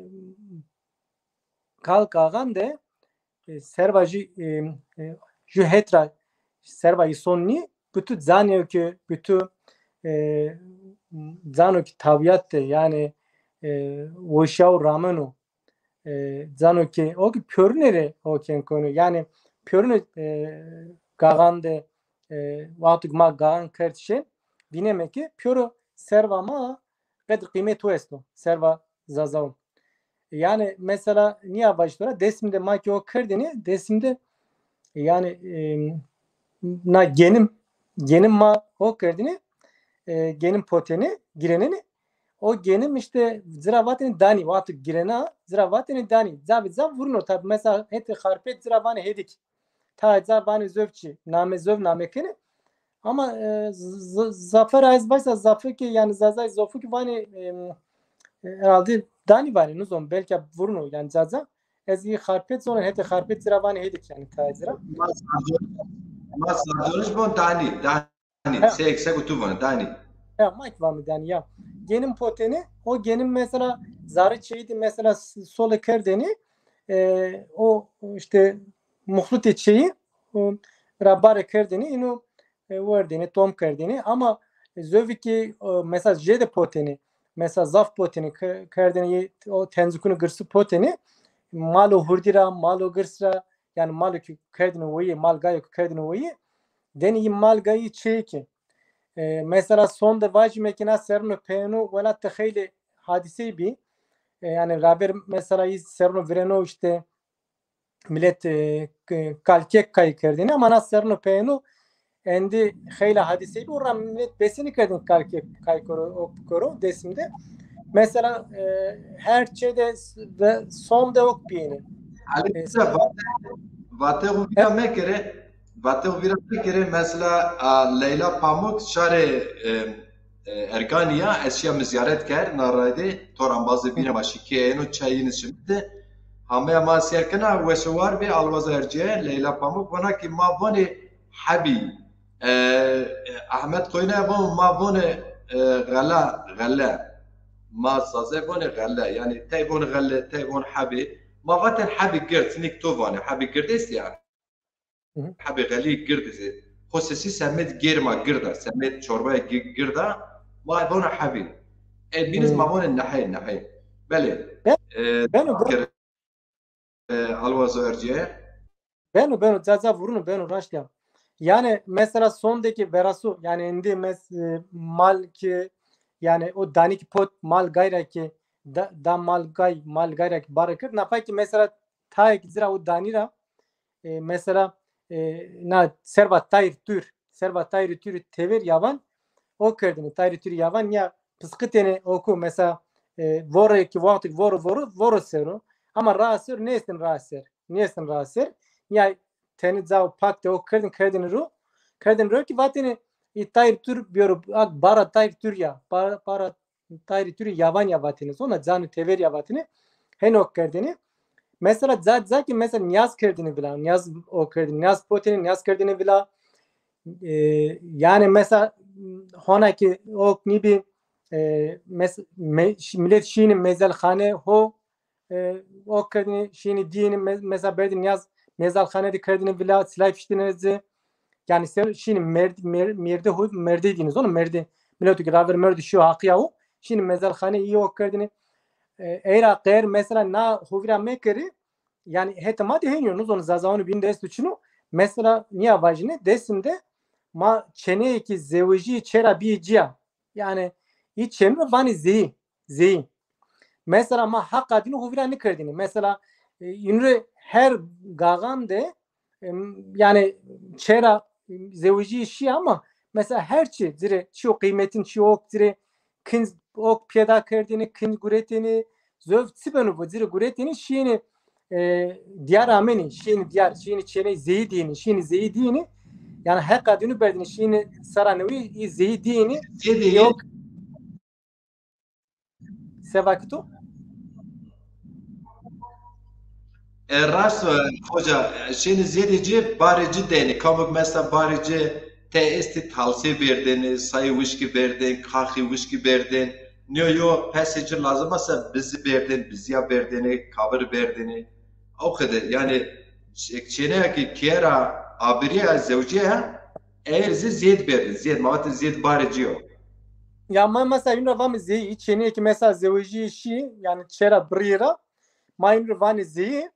kal kaxan de, e, serva jü, e, e, jü het ra serva îson nî, bi tu zanîyo ki, bi tu, e, zano ki tawîyat de, yanî, e, weşîya û rameno, e, zano ki o ki pêrune rê o ken kono. Yanî pêrune, e, gaxan de, e, wexto ki ma gaxan kerd şên, vîneme ki pêro serva ma qedr qîmet o esto, serva Zazawo. Yanî mesela nîya vajî to ra, Dêsim de ma ki o kerdêne, Dêsim de yanî, e, na genim, genim ma o kerdêne, e, genim potêne, girênêne. O genim îşte ci ra vatêne danî, wexto girêna ci ra vatêne danî. Ca bi ca vurno tabî. Mesela hetê Xarpêt ci ra vanê hêdik. Tayê ca vanê zovçî, name zov name kenê. Ama, e, z-, z-, zafe ra ez vajî se, zafe ki yanî Zazay zofu ki vanê, e, e, herhalde danî vanê, nizon, belka vurno yanî ca ca. Ez î Xarpêt zonen, hetê Xarpêt ci ra vanê hêdik yanî tayê ci ra. Ma zardon-, ma zardonij von danî, danî. He. Sek, sek tu von danî. Ya, ma ki vame danî ya. Genim potêne, o genim mesela zari çêyî de mesela s-, sole kerdêne, e, o işte muxlutê çêyî, o, ra bare kerdêne, îno, e, werdêne, tom kerdêne. Ama zovî ki, e, mesela jêde potêne, mesela zaf potêne, ke-, kerdêne yê, o tenzikûnê girsî potêne, malo hurdî ra, malo girs ra, yanî malo ki kerdêne weyî, mal gayo ki kerdêne weyî, denê yî mal gayî çêyî ki. E, mesela son de vajîme ki na serrîno peyêno welat de xeylê hadîsey bî. E, yanî raver mesela yî serrîno virêno işte milet, e, k-, kalkek kay kerdêne, ama na serrîno peyêno endî xeylê hadîsey bî, o ra milet besî nêkerdêne kalkek kay koro, o koro Dêsim de. Mesela, e, her çê de s-, ve son de ok bîyêne. Elî, e, se-, vate, vate xo vîra, e, mekere, vate xo vîra mekere, mesela, a, Leyla Pamuk şarê, e, e, Erganî ya, ez şîya mi zîyaret kerd, na rayde, to ra embazê bîne ma şî kê êno, çay yîne şimite. Hameya ma sêr kena, weşewar bê, Alwaza Ercîye, Leyla Pamuk, vana ki ma vonê Hebî. E, Ahmet Koyne von, ma vonê, e, Xela, Xele. Ma Zazay vonê Xele. Yanî tey von Xele, tey von Hebî. Ma vatên Hebî Gird, nik to vanê. Hebî Gird est ya. Hı hı. Hebî Xelî Gird zî. Xosesî semêd gêrma gird a, semêd çorbaya gi-, gird a. Ma vona Hebî. E, bîniz ma vonê Nehey, Nehey. Belê. Be-, e, beno, beno. E, Alwazo Ercîye. Beno, beno, ca ca vurino, beno, raşt ya. Yanî mesela son de ki verasu, yanî endî mes-, e, mal ki, yanî o danî ki pot mal gay ra ki, da, da mal gay, mal gay ra ki bare kerd. Nafa ki mesela tayê ki ci ra o danî ra, e, mesela, e, na serva tayr tür, serva tayr tür tever yavan, o kerdêne, tayr tür yavan ya pisqitêne oku, mesela, e, vore ki wexto ki voro, voro, voro sero. Ama ra ser, nêstên ra ser. Nêstên ra ser. Ya tenê cao pak de o kerdêne, kerdêne ro. Kerdêne ro ki vatêne, î tayr tür bîyoro, ak bara tayr tür ya. Bara, bara tayr tür yavan ya vatêne. Zona canî tever ya vatêne. Hên o kerdêne. Mesela ca, ca ki mesela nîyaz kerdêne vila. Nîyaz o kerdêne. Nîyaz potêne, nîyaz kerdêne vila. E, yanî mesela hona ki ok nîbî, e, mes-, me-, ş-, milet şînî mezelxane ho, e, ok kerdêne, şînî dîyêne, me-, mesela berdêne nîyaz mezelxane de kerdêne vila, silay fiştêne ci. Yanî ser şînî merd-, mer-, merde ho, merde dîyêne. Zona merde, mileto ki raver merdo şîyo haqîya ho, şînî mezelxane î ok kerdêne. E, ey ra qer mesela na ho vîra mekerê, yanî hetê ma de hênî yo, nizon Zazawanê bîn de esto çin o. Mesela nîya vajîne, Dêsim de ma çêneyê ki zewejî çê ra bîyê cîya. Yanî î çêne ra vanê zeyî, zeyî. Mesela ma heqa dîne ho vîra nêkerdêne. Mesela, e, îmrê her gaxan de, em, yanî çê ra, em, zewejî şî ama mesela her çi ci rê, çîyo qîmetin, çîyo ok ci rê, kinc ok pêda kerdêne, kinc guretêne, zov çi beno bo, ci rê guretêne, şîyêne, e, dîyar amenê, şîyêne dîyar, şîyêne çêney zeyî dîyêne, şîyêne zeyî dîyêne. Yanî heqa dîne berdêne, şîyêne sera newî, î zeyî dîyêne. Zeyî dîyêne. Yok. Se va ki to? E, raşt o, hoca, e, şênê zêdê ci, barê ci dênê. Kamok mesela barê ci te estî talsê verdêne, sayê wişkî verdên, kaxî wişkî verdên. Nîyo yo pesê ci lazim a se bizî verdên, bizîya verdêne, kavir verdêne. O qede, yanî, ç-, çêneya ki kera Abirîya, zewcîya, eyer zî zêd berdin, zêd, ma vatê zêd barê ci yo. Ya ma mesela yun ra vame zeyî, çênîye ki mesela zewejîye şî, yanî çê ra birîye ra, ma yun ra vanê zeyî,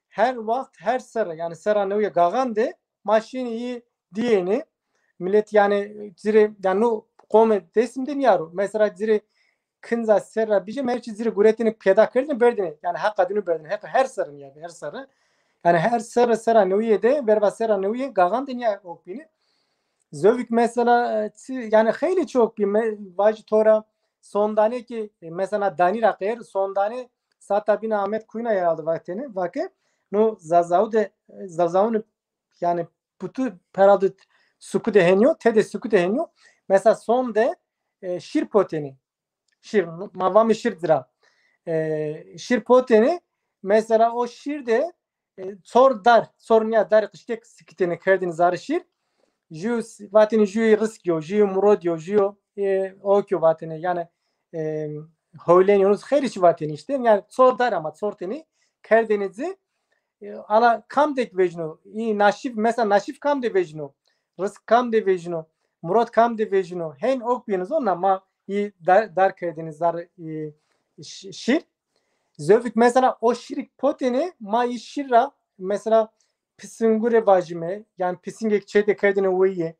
her waxt, her serre, yanî serra newîye Gaxan de, ma şînî yî dîyênî. Milet yanî ci rê, yanî no qomê Dêsim de nîya ro. Mesela ci rê kinca serra bîje, her çî ci rê guretêne pêda kerdêne berdêne. Yanî heqa dînû berdêne. Heqa her serre nîya, her serre. Yanî her serre serra newîye de, verba serra newîye Gaxan de nîya ok bîne. Zovik mesela, e, çi, yanî xeylê çok bî, me, vajî to ra sondane ki, e, mesela danî ra qeyr, sondane sata bîna Ahmet Kuyuna herhalde vatêne, vake, no Zazau de, e, Zazaunî yanî putu herhalde suku de henî yo, tede suku de henî yo. Mesela son de, e, şîr potêne. Şîr, ma vame şîr ci ra. E, şîr potêne, mesela o şîr de, e, çor dar, çor nîya dar qiştek sikitêne kerdêne zerrê şîr. Jû s-, vatêne jûyê Risk yo, jûyê Murod yo, jûyê, e, ok yo vatêne. Yanî, e, Hewlên yo, xeylê çî vatêne îşte. Yanî çor dar ama çor tenî kerdêne ci. E, ala kam de vejîno? Î Naşîf, mesela Naşîf kam de vejîno? Risk kam de vejîno? Murod kam de vejîno? Hen ok bîyêne zona ma î dar, dar kerdêne zerrê, e, ş-, şîr. Zovik mesela o şîrik potêne, ma î şîr ra mesela pisingure vajîme, yanî pisingêk çê de kerdêne weyîye,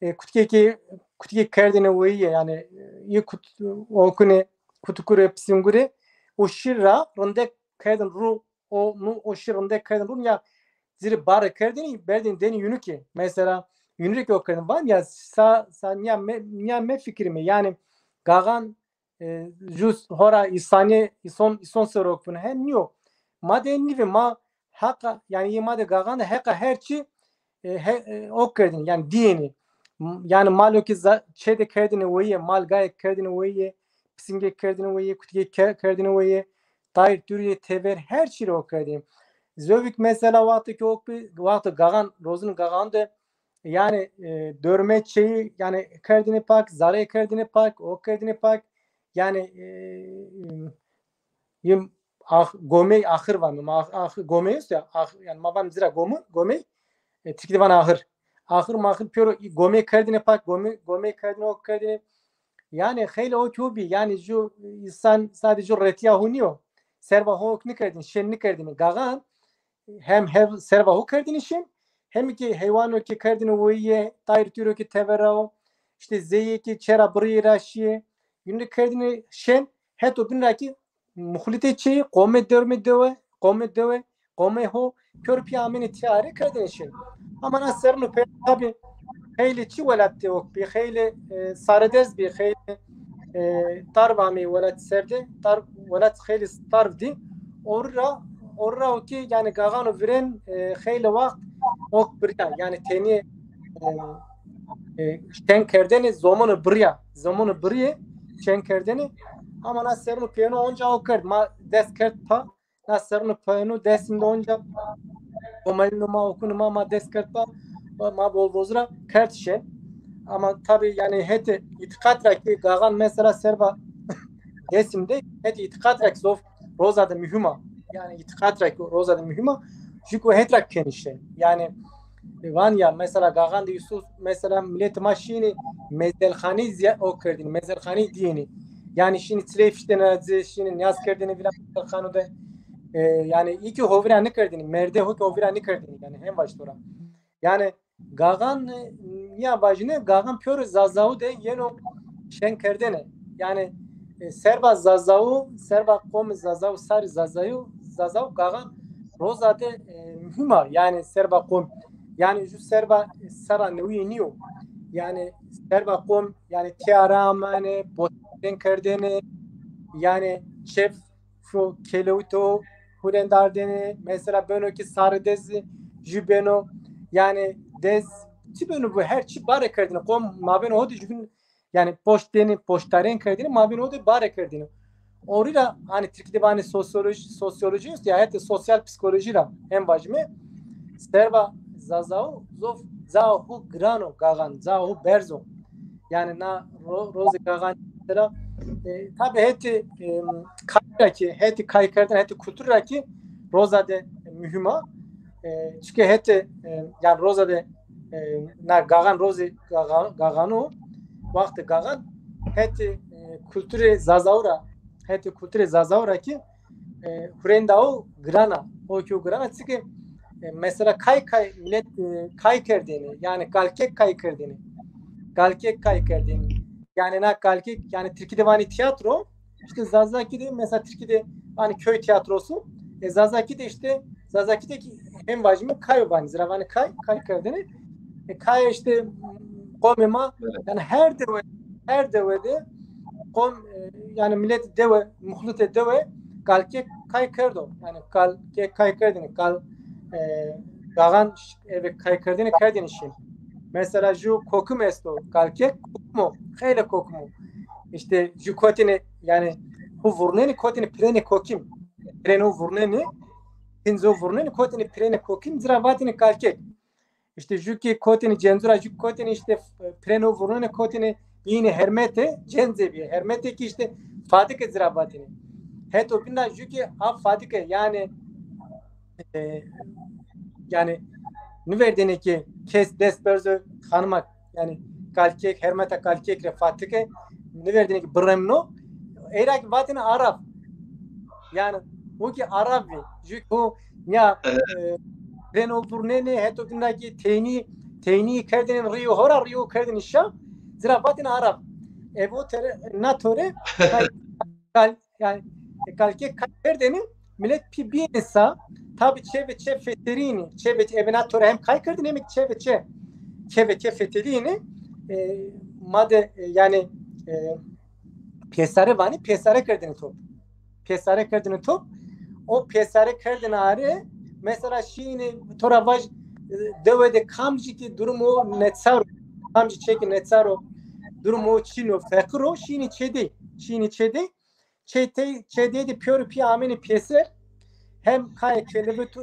e, kutikêkê, kutikêk kerdêne weyîye, yanî, e, î kut-, okune, kutikure, pisingure, o şîr ra rindek kerdêne rû, o, nu, o şîr rindek kerdêne rû, ya ci rê bare kerdêne, berdêne dêne yunike. Mesela, yunike ok kerdêne, van ya sa, sa, nîya me, nîya mefikirîme, yanî Gaxan, e, jû hora îsanî, îson, îson ser ok bîne. Hem nîyo. Ma de nîvê ma heqa, yanî yê ma de Gaxan de heqa her çî, e, he, e, ok kerdêne, yanî dîyêne. M-, yanî malo ki za-, çê de kerdêne weyîye, mal gayêk kerdêne weyîye, pisingêk kerdêne weyîye, kutikêk ke-, kerdêne weyîye, tayr, turîye, tever, her çî rê ok kerdêne. Zovik mesela wexto ki ok bî, wexto Gaxan, rozin Gaxan de, yanî, e, dormê çêyî, yanî kerdêne pak, zereyê kerdêne pak, ok kerdêne pak. Yanî, e, yim ax-, gomey axir vano. Ma ax-, ax-, gomey est ya, ax-, yanî ma van ci ra gomu, gomey, e, tirkî de van axir. Axir maxir pêro î gomey kerdêne pak, gomey, gomey kerdêne, ok kerdêne. Yanî xeylê ok ho bî. Yanî jû îsan sadece jû retîya ho nîyo. Serba ho ok nîkerdêne, şên nîkerdêne. Gaxan hem hev serva ho kerdêne şên, hem ki heywano ki kerdêne weyîye, tayr tûro ki tever ra o, îşte zeyê ki çê ra birîyê ra şîyê, yunî kerdêne şên, heto bîn ra ki muxlîtê çêyî, qomê dormê dewe, qomê dewe, qomê ho, pêro pîya amêne tîyare kerdêne şên. Ama na serrîn û peyên tabî xeylê çî welat de ok bî, xeylê, e, saredest bî, xeylê, e, tarv ameyî welat ser de, tarv, welat xeylê tarv dî. Orî ra, orî ra o ki, yanî Gaxan û virên, e, xeylê waxt ok birîya. Yanî tenî, e, e, şên kerdêne zomonî birîya. Zomonî birîyê, şên kerdêne. Ama na serrîn û peyêno onca ok kerd. Ma dest kerd pa, na serrîn û peyêno Dêsim de onca komelîno ma, okunê ma, ma dest kerd pa, ma bolbozi ra kerd şên. Ama tabî yanî hetê îtîqat ra ki Gaxan mesela serva Dêsim de hetê îtîqat ra ki zof roza de muhîm a. Yanî îtîqat ra ki roza de muhîm a. Jû ki het ra kenî şên. Yanî, e, van ya mesela Gaxan de Yusuf mesela miletê ma şînî mezelxanî zîya ok kerdêne, mezelxanî dîyêne. Yanî şînî çiley fiştêne ci, şînî nîyaz kerdêne vîra mezelxano de. E, yanî î ki ho vîra nîkerdêne, merdê ho ki ho vîra nîkerdêne. Yanî hem vaj to ra. Yanî Gaxan, e, nîya vajîne, Gaxan pêro Zazau de yeno şên kerdêne. Yanî, e, serva Zazau, serva qomê Zazau, sarê Zazau, Zazau Gaxan roza de, e, muhîm a. Yanî serva qom, yanî jû serva serra newîye nîyo. Yanî serva qom, yanî tîyare amêne, boştên kerdêne, yanî çef şo kelewito hurendardêne, mesela beno ki sarê dez jû beno, yanî dez çi beno bu, her çi bare kerdêne. Qom mabêno ho de jûbîn, yanî poşt dêne, poştarên kerdêne, mabêno ho de bare kerdêne. Orî ra, hanî tirkî de vanê sosyolojî, sosyolojî est ya, hetê sosyal psîkolojî ra hem vajîme, serva Zazau zof ca ho giran o Gaxan, ca ho berz o. Yanî na ro-, rozê Gaxan mesela, e, tabî hetê, e, kay ra ki, hetê kaykerdene, hetê kultur ra ki roza de muhîm a. E, çike hetê, e, yanî roza de, e, na gaxan rozê gaxa-, gaxanu, wextê gaxan hetê, e, kulturê Zazawu ra, hetê kulturê Zazawu ra ki, e, hurênda o giran a. O ki o giran a, çike, e, mesela kay kay milet, e, kay kerdêne, yanî kalkek kay kerdêne. Kalkek kay kerdêne. Yanî na kalkek, yanî tirkî de vanî tiyatro, işte Zazakî de, mesela tirkî de vanî köy tiyatrosu. E, Zazakî de işte, Zazakî de ki hem vajîme kay vanî, zira vanî kay, kay kerdêne. E, kay işte qomê ma, yanî her dewe, her dewe de qom, e, yanî milet dewe, muxlitê dewe kalkek kay kerdo. Yanî kalkek kay kerdêne, kal, e, gaxan ş-, eve kay kerdêne, kerdêne şîn. Mesela ju kokim esto, kalkek kokim o, xeylê kokim o. İşte ju kotêne, yanî hu vurnêne, kotêne pirênê kokim. Pirênê hu vurnêne, pinzo vurnêne, kotêne pirênê kokim, zira vatêne kalkek. İşte ju ki kotêne cencu ra, ju kotêne işte pirênê hu vurnêne, kotêne bîyêne hermete, cenzê bîye. Hermete ki işte fadike zira vatêne. Heto bîn ra ju ki a fadike, yanî, e, yanî niverdêne ki kes dest berzo xanima, yanî kalkek, hermeta kalkek rê fadike, niverdêne ki biremno, ey ra ki vatêne araf. Yanî o ki araf bî. Ju ki o ya, e, reno vurnêne, heto bîn ra ki teynî, teynî kerdêne rîyê ho ra, rîyê ho kerdêne şa, zira vatêne araf. Evo tere, na tore, kal-, kal-, yanî, e, kalkek kay kerdêne, milet pî bîyêne sa, tabî çê ve çê fetelîyêne, çê ve çê, eve na tore hem kay kerdêne, hem çê ve çê, çê ve çê fetelîyêne, e, ma de, e, yanî, e, pêsare vanî, pêsare kerdêne top. Pêsare kerdêne top. O pêsare kerdêne are, mesela şîyêne, to ra vaj, e, dewe de kamcî ki durumo neçar o, kamcî çê ki neçar o, durumo çin o, feqir o, şîyêne çê dey. Şîyêne çê dey. Çê dey, çê dey de pîyor û pîya amêne pêser. Hem kayê kelevit,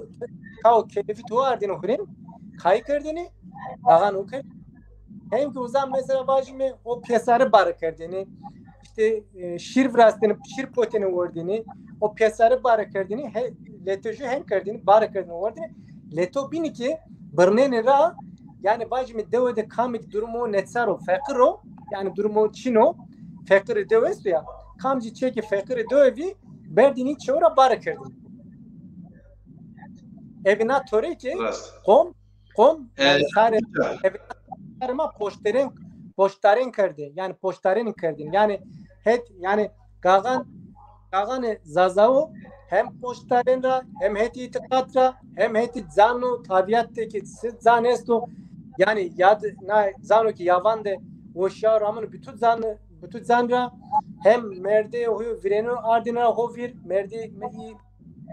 kao kelevit ho ardêne hurên, kay kerdêne, gaxan ho kerdêne. Hem ki uza mesela vajîme o pêsare bare kerdêne. İşte, e, şîr virastêne, şîr potêne werdêne. O pêsare bare kerdêne, he, leto ju hem kerdêne, bare kerdêne werdêne. Leto bîne ki birnêne ra, yanî vajîme dewe de kamêk durumo neçar o, feqir o, yanî durumo çin o, feqirê dewe esto ya. Kamcî çê ki feqirê dewe vî, berdêne çê ho ra bare kerdêne. Eve na tore ki qom, qom, e, yanî sarê, eve sarê ma poşterên, poştarên kerdê, yanî poştarên kerdên. Yanî het, yanî gaxan, gaxanê Zazawo hem poştarên ra, hem hetê îtîqat ra, hem hetê can û tavîyat de ki si can esto. Yanî yad, na cano ki yavan de weşîya ramino, bîtu can, bîtu can ra, hem merdê ho yo virêno ardêne ra ho vîr, merdê me î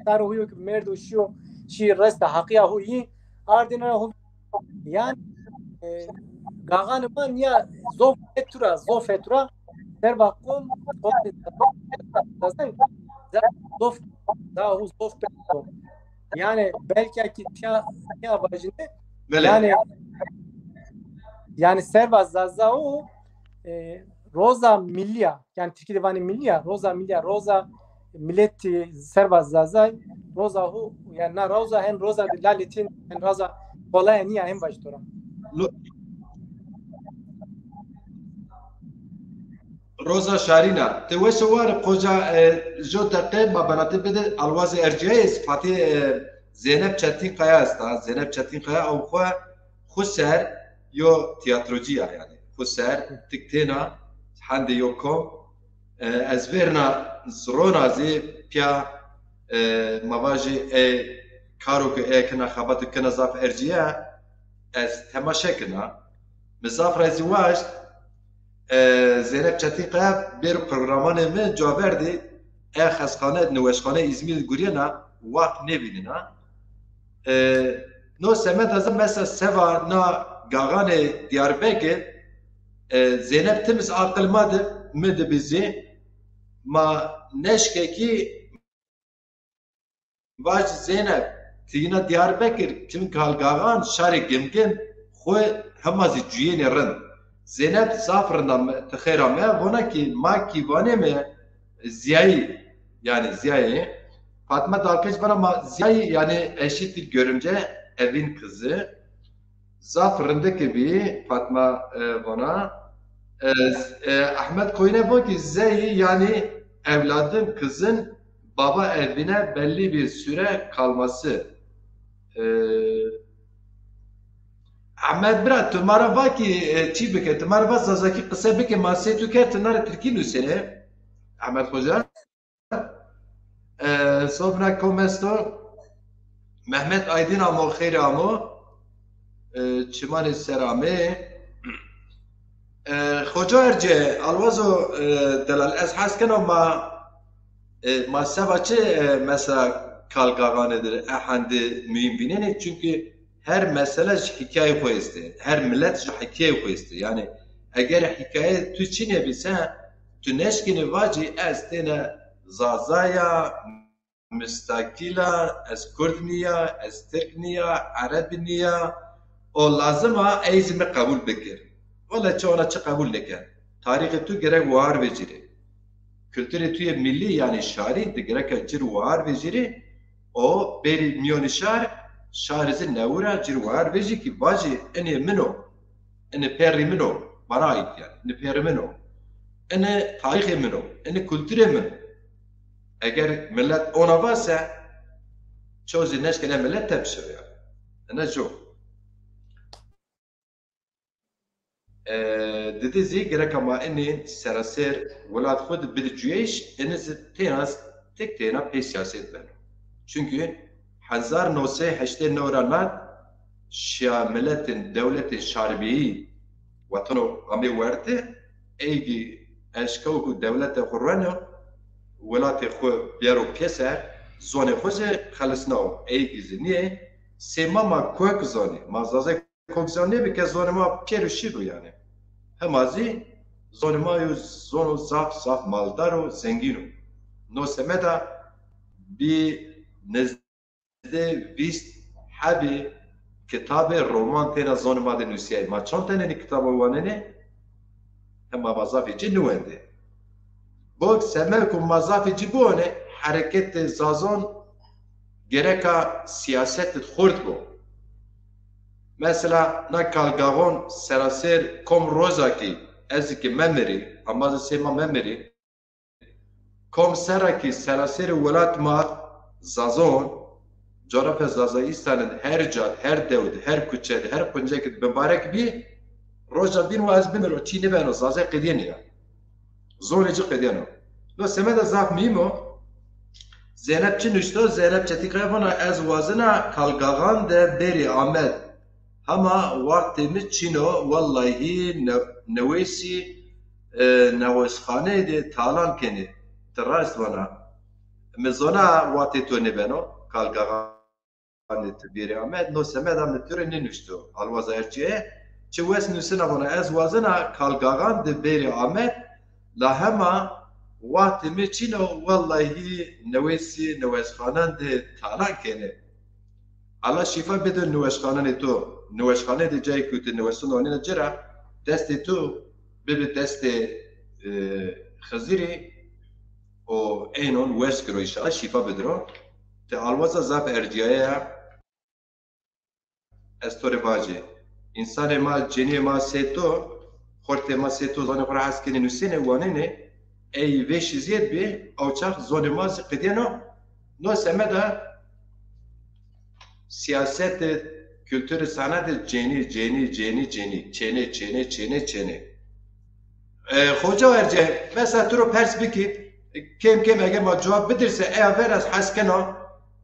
sar ho yo ki merdo şîyo, şî resta heqîya ho î ardêne ra ho. Yanî, e, gaxanê ma nîya zof fetura, zof fetura, serva qom, qom, zof, da hu zof pêro. Yanî belkî ki tîya, tîya vajîne. Belê. Yanî, yanî serva Zazawo, e, roza millî ya. Yanî tirkî de vanî millî ya, roza millî ya, roza milet, e, serva Zazay, roza hu, yanî na roza hem roza de lalê tîn, hem roza qolay nîya, hem vajî to ra. Lo-, Roza şarîn a. Ti weş a ware qoca, e, jo deqe ma bena ti bide alwazê ercîyayê ez Fatî, e, Zeynep Çetinkaya esta. Zeynep Çetinkaya ew xwu, xwu ser yo tîyatrocî ya yanî. Xwu ser, tik têna, hendê yo kom. E, ez vêrna zirona zî pîya, e, ma vajî ê karo ke ê kena xebatê kena zaf ercîye, ez temaşe kena. Mi zaf ra zî waşt, e, Zeynep Çetinkaya bêro programanê mi cawerdî, e, xesxane, niweşxane Îzmîr gurîyena, waq nêvînena. E, no semeda zî mesela seva na gaxanê Diyarbekir, e, Zeynep tim iz aqil ma de, mi de bi zî, ma neşke kî vaj Zeynep, ti yîna Diyarbekir, çimkî hal gaxan şarê Gimgim xwu hema zî cuyênê rind. Zeynep zaf rind a, ti xeyr ame, vona kî ma kî vanê mi ziyayî, yanî ziyayî. Fatma Dalkıç vana ma ziyayî, yanî eşittir görümce, evîn kızı. Zaf rindikî bî, Fatma, e, vana. E, e, Ahmet Koyne vo ki zey, yani evladın, kızın baba evine belli bir süre kalması. E, Ahmet bira, tu ma ra va ki, e, çi bike, tu ma ra va zazakî qise bike, ma sê tu kerd, tu na ra tirkî nusêne. Ahmet Hoca. E, sofra kom esto? Mehmet Aydın amo, xeyr amo. E, çimanê ser amê. E, Xoca Erce, Alwazo, e, delal, ez hes keno ma, e, ma seba çi, e, mesela Kalgaxanê dir e hendi mühim vînenê? Çünkü her mesele ji hikayê xo estê. Her millet ji hikayê xo estê. Yani eger hikaye tu çinê bî se, tu neşkinî vacî ez têne Zaza ya, mistakîl a, ez Kurd nîya, ez Tirk nîya, Ereb nîya. O lazim a ey zî mi qebul bikir. Wele çi ona çi qebul nêken. Tarîxê tu gerek war vecîrê. Kulturê tu yê millî, yanî şarî, di gereka ci r war vecîrê. O bêrî mîyonî şar, şarî zî newira ci r war vecî ki vacî inê min o. Ini perrî min o, bana ait yani. Ini perrî min o. Ini tarîxê min o. Ini kulturê min o. Eger millet ona va se, çoğu zî neşkene millet tepişir yani. Ine co. E, didi zî gereka ma inî seraser welat xwu di bidi cuyeyş, inî zî têna, tek têna pê siyaset beno. Çünkü hezar no sey heştê new ra nat şiya miletên, dewletên şarbîyî wetano amê werdi, eygî eşkew ku dewlete xwu rueno, welatê xwu biyero pêser, zonê xwu zî xelisnawo, eygî zî nîyê, sê ma ma kok zonê, ma Zazay Kokzan nêbi ke zonê ma pêro şîr o yani. Hema zî zonê ma yo zono zaf zaf maldar o, zengîn o. No semeda bî nezdê vîst hebî kitabê roman têna zonê ma de nusîyayî. Ma çend tenê nî kitaba wanenê? Hema ma zafê ci niwendê. Bo semed ku ma zafê ci biwonê, hereketê Zazon gereka siyaset de xurt bo. Mesela na Kalgaxon seraser kom roza ki ez ki memirî, ama zî sê ma memirî, kom serra ki seraserê welat ma Zazon, coğrafya Zazaîstanê de her ca de, her dew de, her kuçe de, her quncek de bimbarek bî, roja bîn wa ez bimiro, çî nêbeno, Zazay qedîyenê ya. Zonê ci qedîyeno. No semeda zaf muhîm o. Zeynep çi nuşto? Zeynep Çetînkaya vana ez wazena Kalgaxan de bêrî Amed. Hema wextê mi çin o, wellahî ne-, newêsî, e, newesxaneyê de talan kenê. Ti rast vana. Mi zona wextê to nêbeno, Kalgaxan de ti bêrî Amed, no semeda mi tu rê nênuşto. Alwaza Ercîye, çi wes nusina vana, ez wazena Kalgaxan de bêrî Amed, la hema wextê mi çin o, wellahî newêsî newesxanan de talan kenê. Allah şîfa bido niweşxananê to. Niweşxanê de cayê ku ti niweşan wanena ci ra, destê to bibi destê, e, Xizirî û eynon weş kiro înşallah şîfa bidiro. Ti alwaza zaf ercîyaye ya. Ez to rê vajê. Însanê ma, cenîyê ma sê to, xortê ma sê to zonê xo ra hes kenê, nusênê, wanenê, ey vêşî zêd bî, ew çax zonê ma zî qedîyeno. No semeda sîyasetê, kulturê, senetê cenî, cenî, cenî, cenî, çênê, çênê, çênê, çênê. E, Xoca Erce, mesela tu ro pers bikî, kêm kêm eger ma cewab bidirse, eya ver ez hes kena,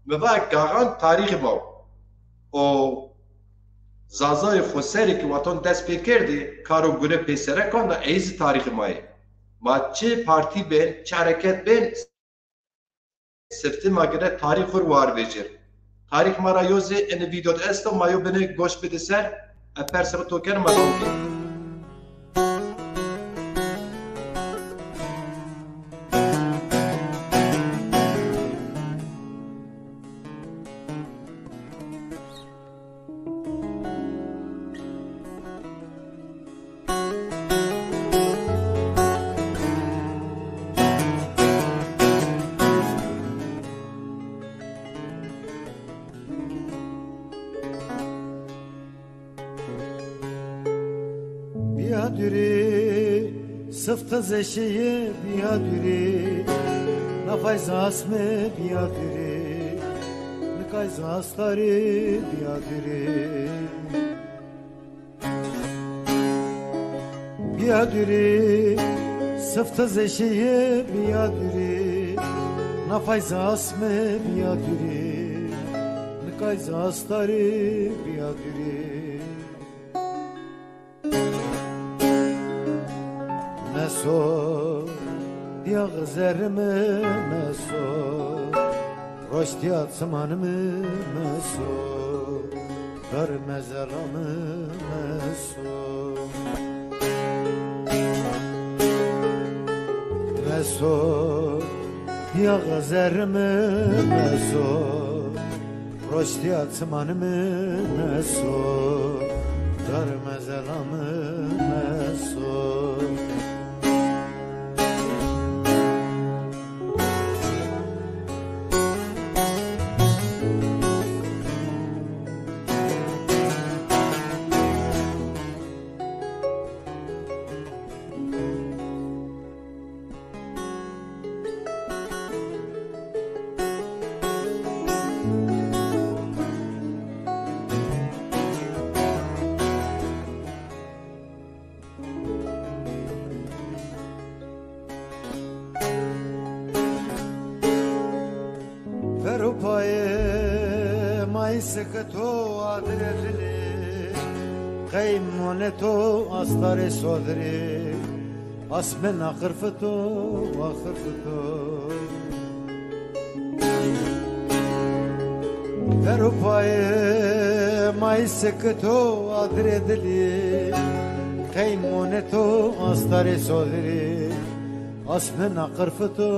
mi va Gaxan tarîxê ma o. O Zazayê xoserî ki wexton dest pê kerdî, karo gure pêsere kanda, ey zî tarîxê ma yê. Ma çi partî bên, çi hereket bên, sifte ma gire tarîx xwu r war vecir. Tarîx ma ra yo zî ini vîdeo de esto, ma yo bine goş bidi ser, e persê xwu to keno, ma dewam kên. Dürî, sifte zeşeye biya dürî, nafay zasme biya dürî, nikay zastarî biya dürî. Biya dürî, sifte zeşeye biya dürî, nafay zasme biya dürî, nikay zastarî biya dürî. Meso, diyağ zerrimi meso, roştiya çımanimi meso, dar mezelami meso. Meso, diyağ zerrimi meso, roştiya çımanimi meso, dar mezelami meso. Ver û payê may sike to adirê dilê, qey monê to astarê sodirê, asmên axirfito, axirfito. Ver û payê may sike to adirê dilê, qey monê to astarê sodirê, asmên axirfito,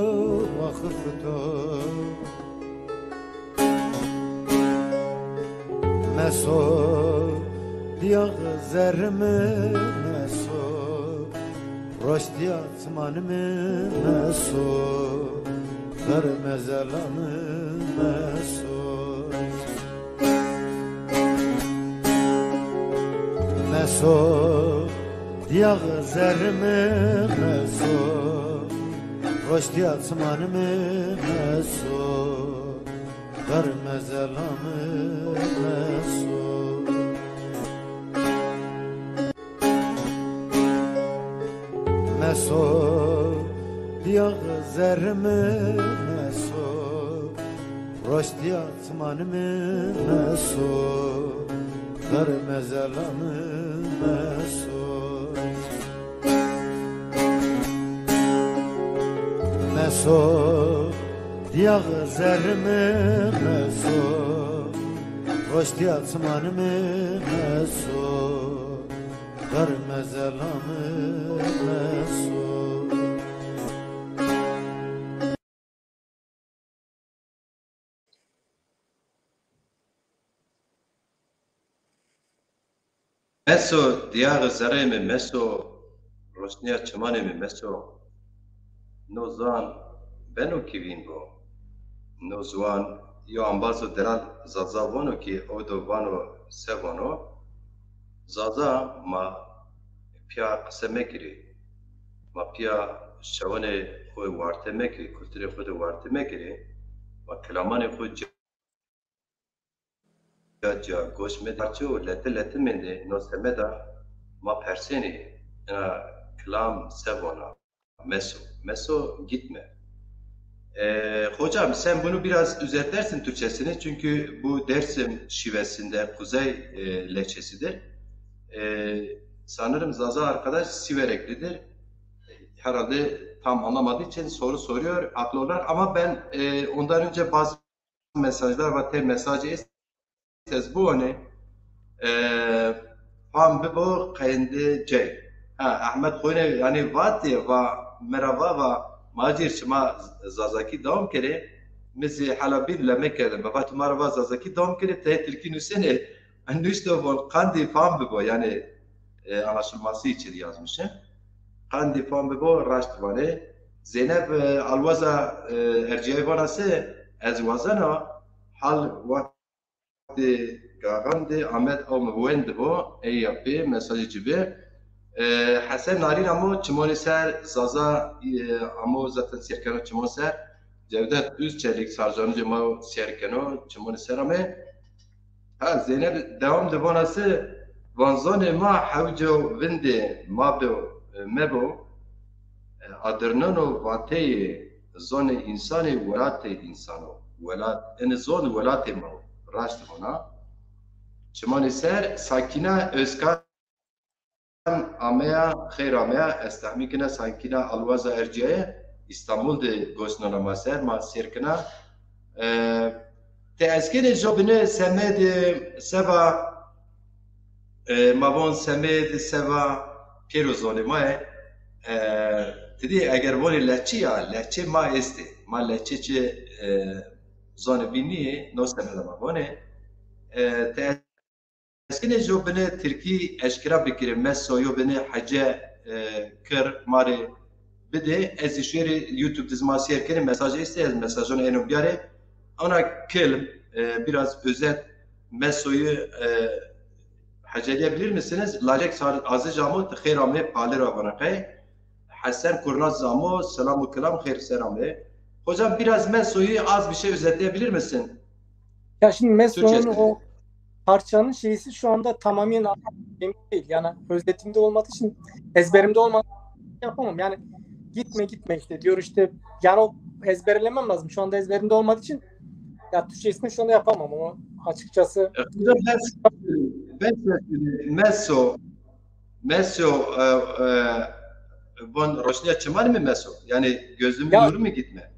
axirfito. Meso, diyağ zerrimi meso, roştiya çımanimi meso, dar mezelami meso. Meso, diyağ zerrimi meso, roştiya çımanimi meso, dar mezelami meso. Meso, diyağ zerrimi meso, roştiya çımanimi meso, dar mezelami meso. Meso, diyağ zerrimi meso, roştiya çımanimi meso, dar mezelami meso. Meso, diyağê zerrê mi meso, roşniya çimanê mi meso. No ziwan beno kî vîn bo. No ziwan yo ambazo delal Zaza vono kî, o do vano se vono. Zaza ma pîya qise mekirê. Ma pîya şewenê xo warte mekirê, kulturê xo de warte mekirê. Ma kilamanê xo ca ca goş mede. Parçe û lete lete mendê, no semeda ma persenê, ena kilam se vona? Meso. Meso gitme. Ee, hocam, sen bunu biraz düzeltersin Türkçesini. Çünkü bu Dersim şivesinde, kuzey, e, lehçesidir. Ee, sanırım Zaza arkadaş Sivereklidir. Herhalde tam anlamadığı için soru soruyor. Haklı olarak. Ama ben, e, ondan önce bazı mesajlar var. Te mesaj es, ez bu one, e, fam bibo qeyndi cey. Ha, Ahmet Xoyne, yani, vatê, va, mera va, va, macir, şima Zazakî dewam kerê, mi zî hela bîn leme kerdim. Va tu ma ra va Zazakî dewam kerê, te Tirkî nusenê. Nuşto von, qandî fam bibo, yani, e, anlaşılması için yazmışım. Qandî fam bibo, raşt vanê. Zeynep, e, Alwaza, e, Erciyayî vana se, ez wazena, hal wextê gaxan de Amed aw mi wend bo, ey ya pê, mesajê ci bi. E, Hesen Narîn amo çimonê ser, Zaza, e, amo zaten sêr keno çimon ser. Cevdet Uzçelik sarzancê ma sêr keno çimonê ser ame. Ha, Zeynep dewam de vana se, van zonê ma hewco vindê ma bo, e, mebo, e, adirneno vateyê zonê însanê welatê însan o. Welat, enê zon welatê ma o. Raşt vana. Çimanê ser Sakîna Özkan ameya, xeyr ameya, ez tehmîn kena Sakîna Alwaza Ercîyaye, Îstanbul de gos nana ma ser, ma sêr kena. E, ti ez kenê jo bine semedê seba, e, ma von semedê seba pêro zonê ma ye. E, ti dî eger vonê lehçî ya, lehçê ma estê. Ma lehçê çi, e, zonê bî nîyê, no semeda ma vonê. E, ti ez kenê jo bine tirkî eşkera bikirê, meso yo bine hece, e, kir ma rê bidê. Ez zî şuerê YouTube de zî ma sêr kenê, mesaj estê, ez mesajon êno biyarê. Ona kelm, e, biraz özet mesoyu, e, heceleyebilir misiniz? Lacek Sar-, Aziz Amo, xeyr amê, pali ra vana qey. Hesen Kurnaz Zamo, selam û kelam, xêr ser amê. Hocam, biraz Meso'yu az bir şey özetleyebilir misin? Ya şimdi Meso'nun o parçanın şeysi şu anda tamamen emin değil. Yani özetimde olmadığı için, ezberimde olmadığı için yapamam. Yani gitme gitme işte diyor işte. Yani o ezberlemem lazım. Şu anda ezberimde olmadığı için ya Türkçesini şu anda yapamam onu açıkçası. E, hocam ben, ben Meso, Meso, e, e, von roşniya çiman mi Meso? Yani gözümün Ya- nuru mu gitme?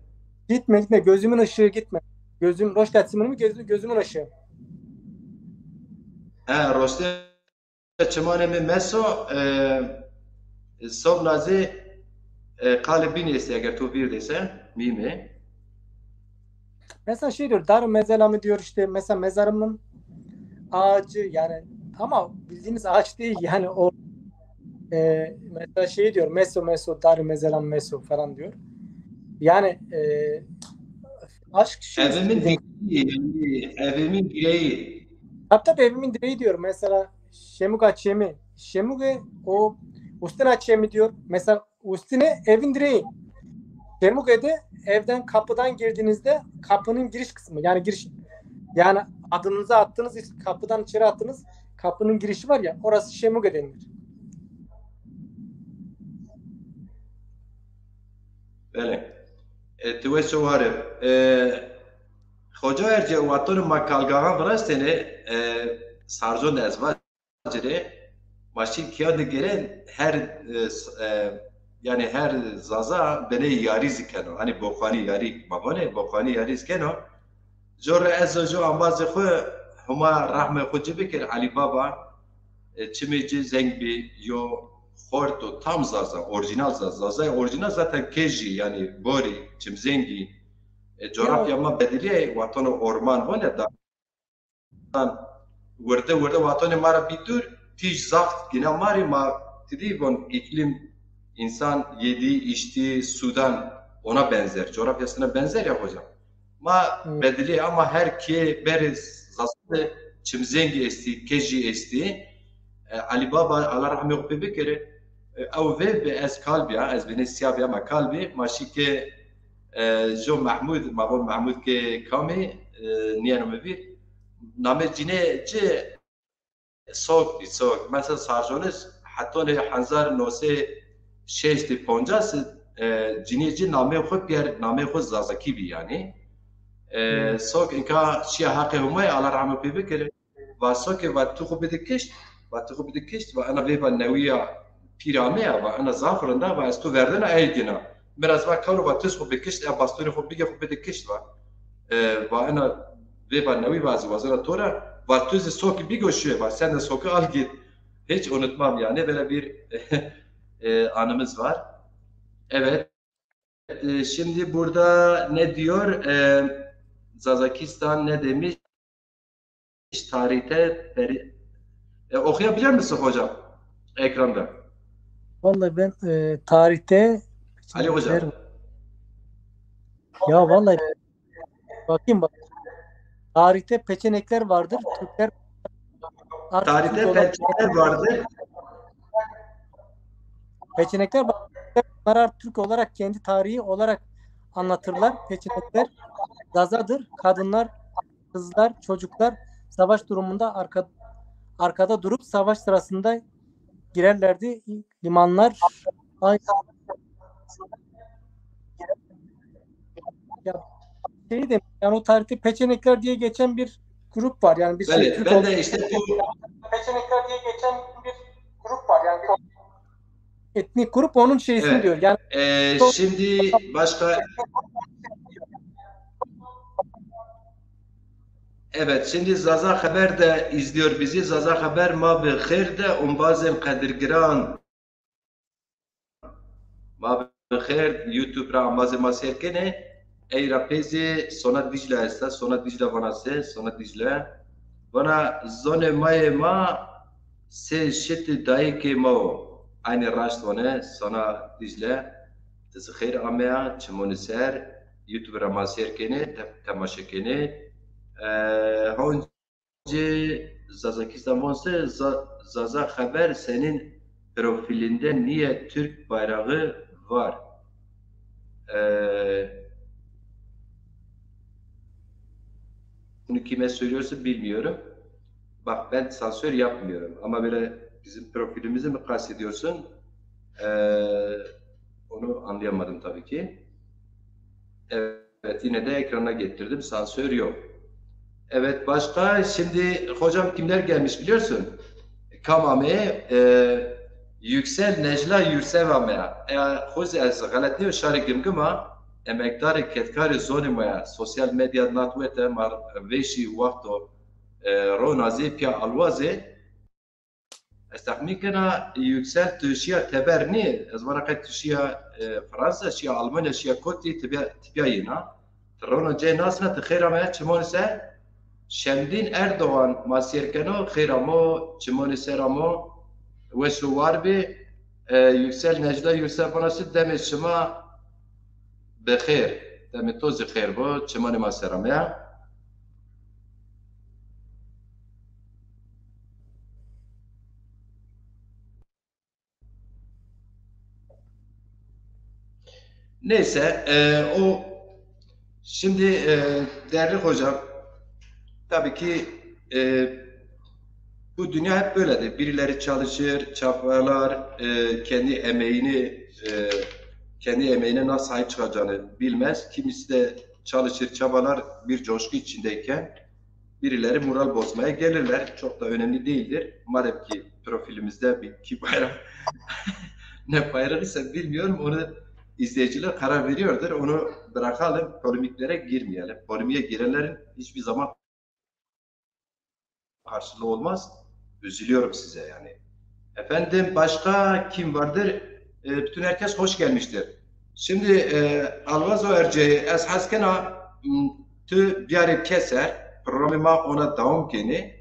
Gitme gitme, gözümün ışığı gitme. Gözüm roşniya çiman mi, gözü, gözümün ışığı. Ha, roşniya çimanê mi Meso, e, e, sobna zî, e, qalê bînî estê eger to vîrdêse, mîme. Mesela şey diyor, dar mezela mı diyor işte, mesela mezarımın ağacı yani, ama bildiğiniz ağaç değil yani o, e, mesela şey diyor, Meso Meso, dar mezela Meso falan diyor. Yani e, aşk şey Evimin direği, yani evimin direği. Tabii tabii, evimin direği diyor. Mesela Şemuga Çemi. Şemuge o Ustina Çemi diyor. Mesela Ustine evin direği. Şemuge de evden, kapıdan girdiğinizde kapının giriş kısmı. Yani giriş, yani adımınızı attınız, kapıdan içeri attınız. Kapının girişi var ya, orası Şemuge denilir. Belê. E, ti wes o warê. E, Xoca Erce, watonê ma kalgaxan viraştêne, e, Sarzon de ez vacirê, ma şîn kiyan de gêren her, e, s-, e, yani her Zaza benê yarî zî keno. Hani boxanî yarî, ma vanê boxanî yarî zî keno. Corre ez o jo ambazê xwu Huma rehmê xwu ci bikir, Elî Baba, e, çimê ci zeng bî, yo xort o tam Zaza, orîjînal Zaza. Zazayê orîjînal zaten kejî, yani borî, çimzengî. E, coğrafya ma bedilîyayê, watono orman vone da. Wirde wirde watonê ma ra bî dûr, tîj zaft gîna ma rê, ma ti dî von iklim, insan yediği, içtiği sudan ona benzer, coğrafyasına benzer ya hocam. Ma Evet. bedilî ama her kê berê Zaza de çimzengî estî, kejî estî. E, Elî Baba, Allah rehmê xwu pê bikere. E, ew vêv bi ez kal bîya, ez binê siya bîya ma kal bî. Ma şî ke, e, jo Mehmud, ma von Mehmud ke kamî, e, nîyeno mi vîr. Namê cinê ci Sok bî, Sok. Mesela Sarzonis hetonê hezar no sey şeştî poncas, e, cinîyê ci namê xwu pîyer, namê xwu Zazakî bî yanî. E, Hmm. Sok inka şîya heqê Humayê, Allah rehmê pê bikere. Va Sokê, va tu xwu bide kişt, va tu xwu bide kişt, va ena vêva newî ya pîr ame ya, va ena zaf rind a, va ez tu verdena ey gina. Mi ra zî va karo, va tu xwu bikişt, e bastonê xwu bigê xwu bide kişt va. E, va ena vêva newî va ez wazena to ra, va tu zî Sokî bigê şuye va, sen de Sokî al git. Hiç unutmam yani, böyle bir, e, anımız var. Evet. E, şimdi burada ne diyor? E, Zazakistan ne demiş? Tarihte peri-, e, okuyabilir misin hocam? Ekranda. Vallahi ben, e, tarihte Ali hocam. Ya vallahi bakayım bak. Tarihte peçenekler vardır. Türkler artık Tarihte Türk olan- peçenekler vardır. Peçenekler, bunlar Türk olarak kendi tarihi olarak anlatırlar. Peçenekler Zazadır. Kadınlar, kızlar, çocuklar savaş durumunda arka, arkada durup savaş sırasında girerlerdi. Limanlar aynı ya şey de yani o tarihte Peçenekler diye geçen bir grup var. Yani bir şey, Türk ben de işte bu Peçenekler diye geçen bir grup var. Yani bir etnik grup onun şeysini Evet. diyor. Yani Ee, şimdi başka Evet, şimdi Zaza Haber de izliyor bizi. Zaza Haber ma bi xêr de umbazên qedirgiran. Ma bi xêr YouTube ra ambazê ma sêr kenê. Ey ra pê zî Sona Dicle esta. Sona Dicle vana se, Sona Dicle. Vana zonê mayê ma sê şitî dayikê ma o. Aynî raşt vane Sona Dicle. Ti zî xeyr ameya, çimonî ser. YouTube ra ma sêr kenê, te-, temaşe kenê. E, honc Zazakistan von se Za- Zaza Haber senin profilinde niye Türk bayrağı var? Ee, bunu kime söylüyorsun bilmiyorum. Bak ben sansür yapmıyorum ama böyle bizim profilimizi mi kastediyorsun? Ee, onu anlayamadım tabii ki. Evet. Evet, yine de ekrana getirdim. Sansür yok. Evet, başka şimdi hocam kimler gelmiş biliyorsun? Kamame, e, Yüksel Necla Yursev ame. E, Hozi ez xelet nîyo şarê Gimgim a, emekdarê kedkarê zonê ma ya. Sosyal medya natwete mar veşî waxto e, ronazê piya alwazê. Ez texmîn kena Yüksel tu şiya teber nî, ez vana qey tu şiya e, Fransa, şiya Almanya, şiya kotî, tu bîya, tu bîya yena. Tu rewna cey nasina, tu xêr ameya çimonî ser. Şemdîn Erdoğan ma sêr keno, xêr amo, çimonî ser amo, weş û war bî. E, Yüksel Necla Yüksel vana si demê şima bi xêr. Demê to zî xêr bo, çimonî ma ser ameya. Neyse, e, o şimdi e, değerli hocam, tabii ki e, bu dünya hep böyledir. Birileri çalışır, çabalar, e, kendi emeğini, e, kendi emeğine nasıl sahip çıkacağını bilmez. Kimisi de çalışır, çabalar bir coşku içindeyken birileri moral bozmaya gelirler. Çok da önemli değildir. Madem ki profilimizde bir iki bayrak ne bayrağı ise bilmiyorum, onu izleyiciler karar veriyordur. Onu bırakalım, polemiklere girmeyelim. Polemiğe girenlerin hiçbir zaman karşılığı olmaz. Üzülüyorum size yani. Efendim başka kim vardır? E, bütün herkes hoş gelmiştir. Şimdi e, Alvazo Erciyes, ez hes kena m, tu biyarê pîyeser, programê ma ona dewam kenê.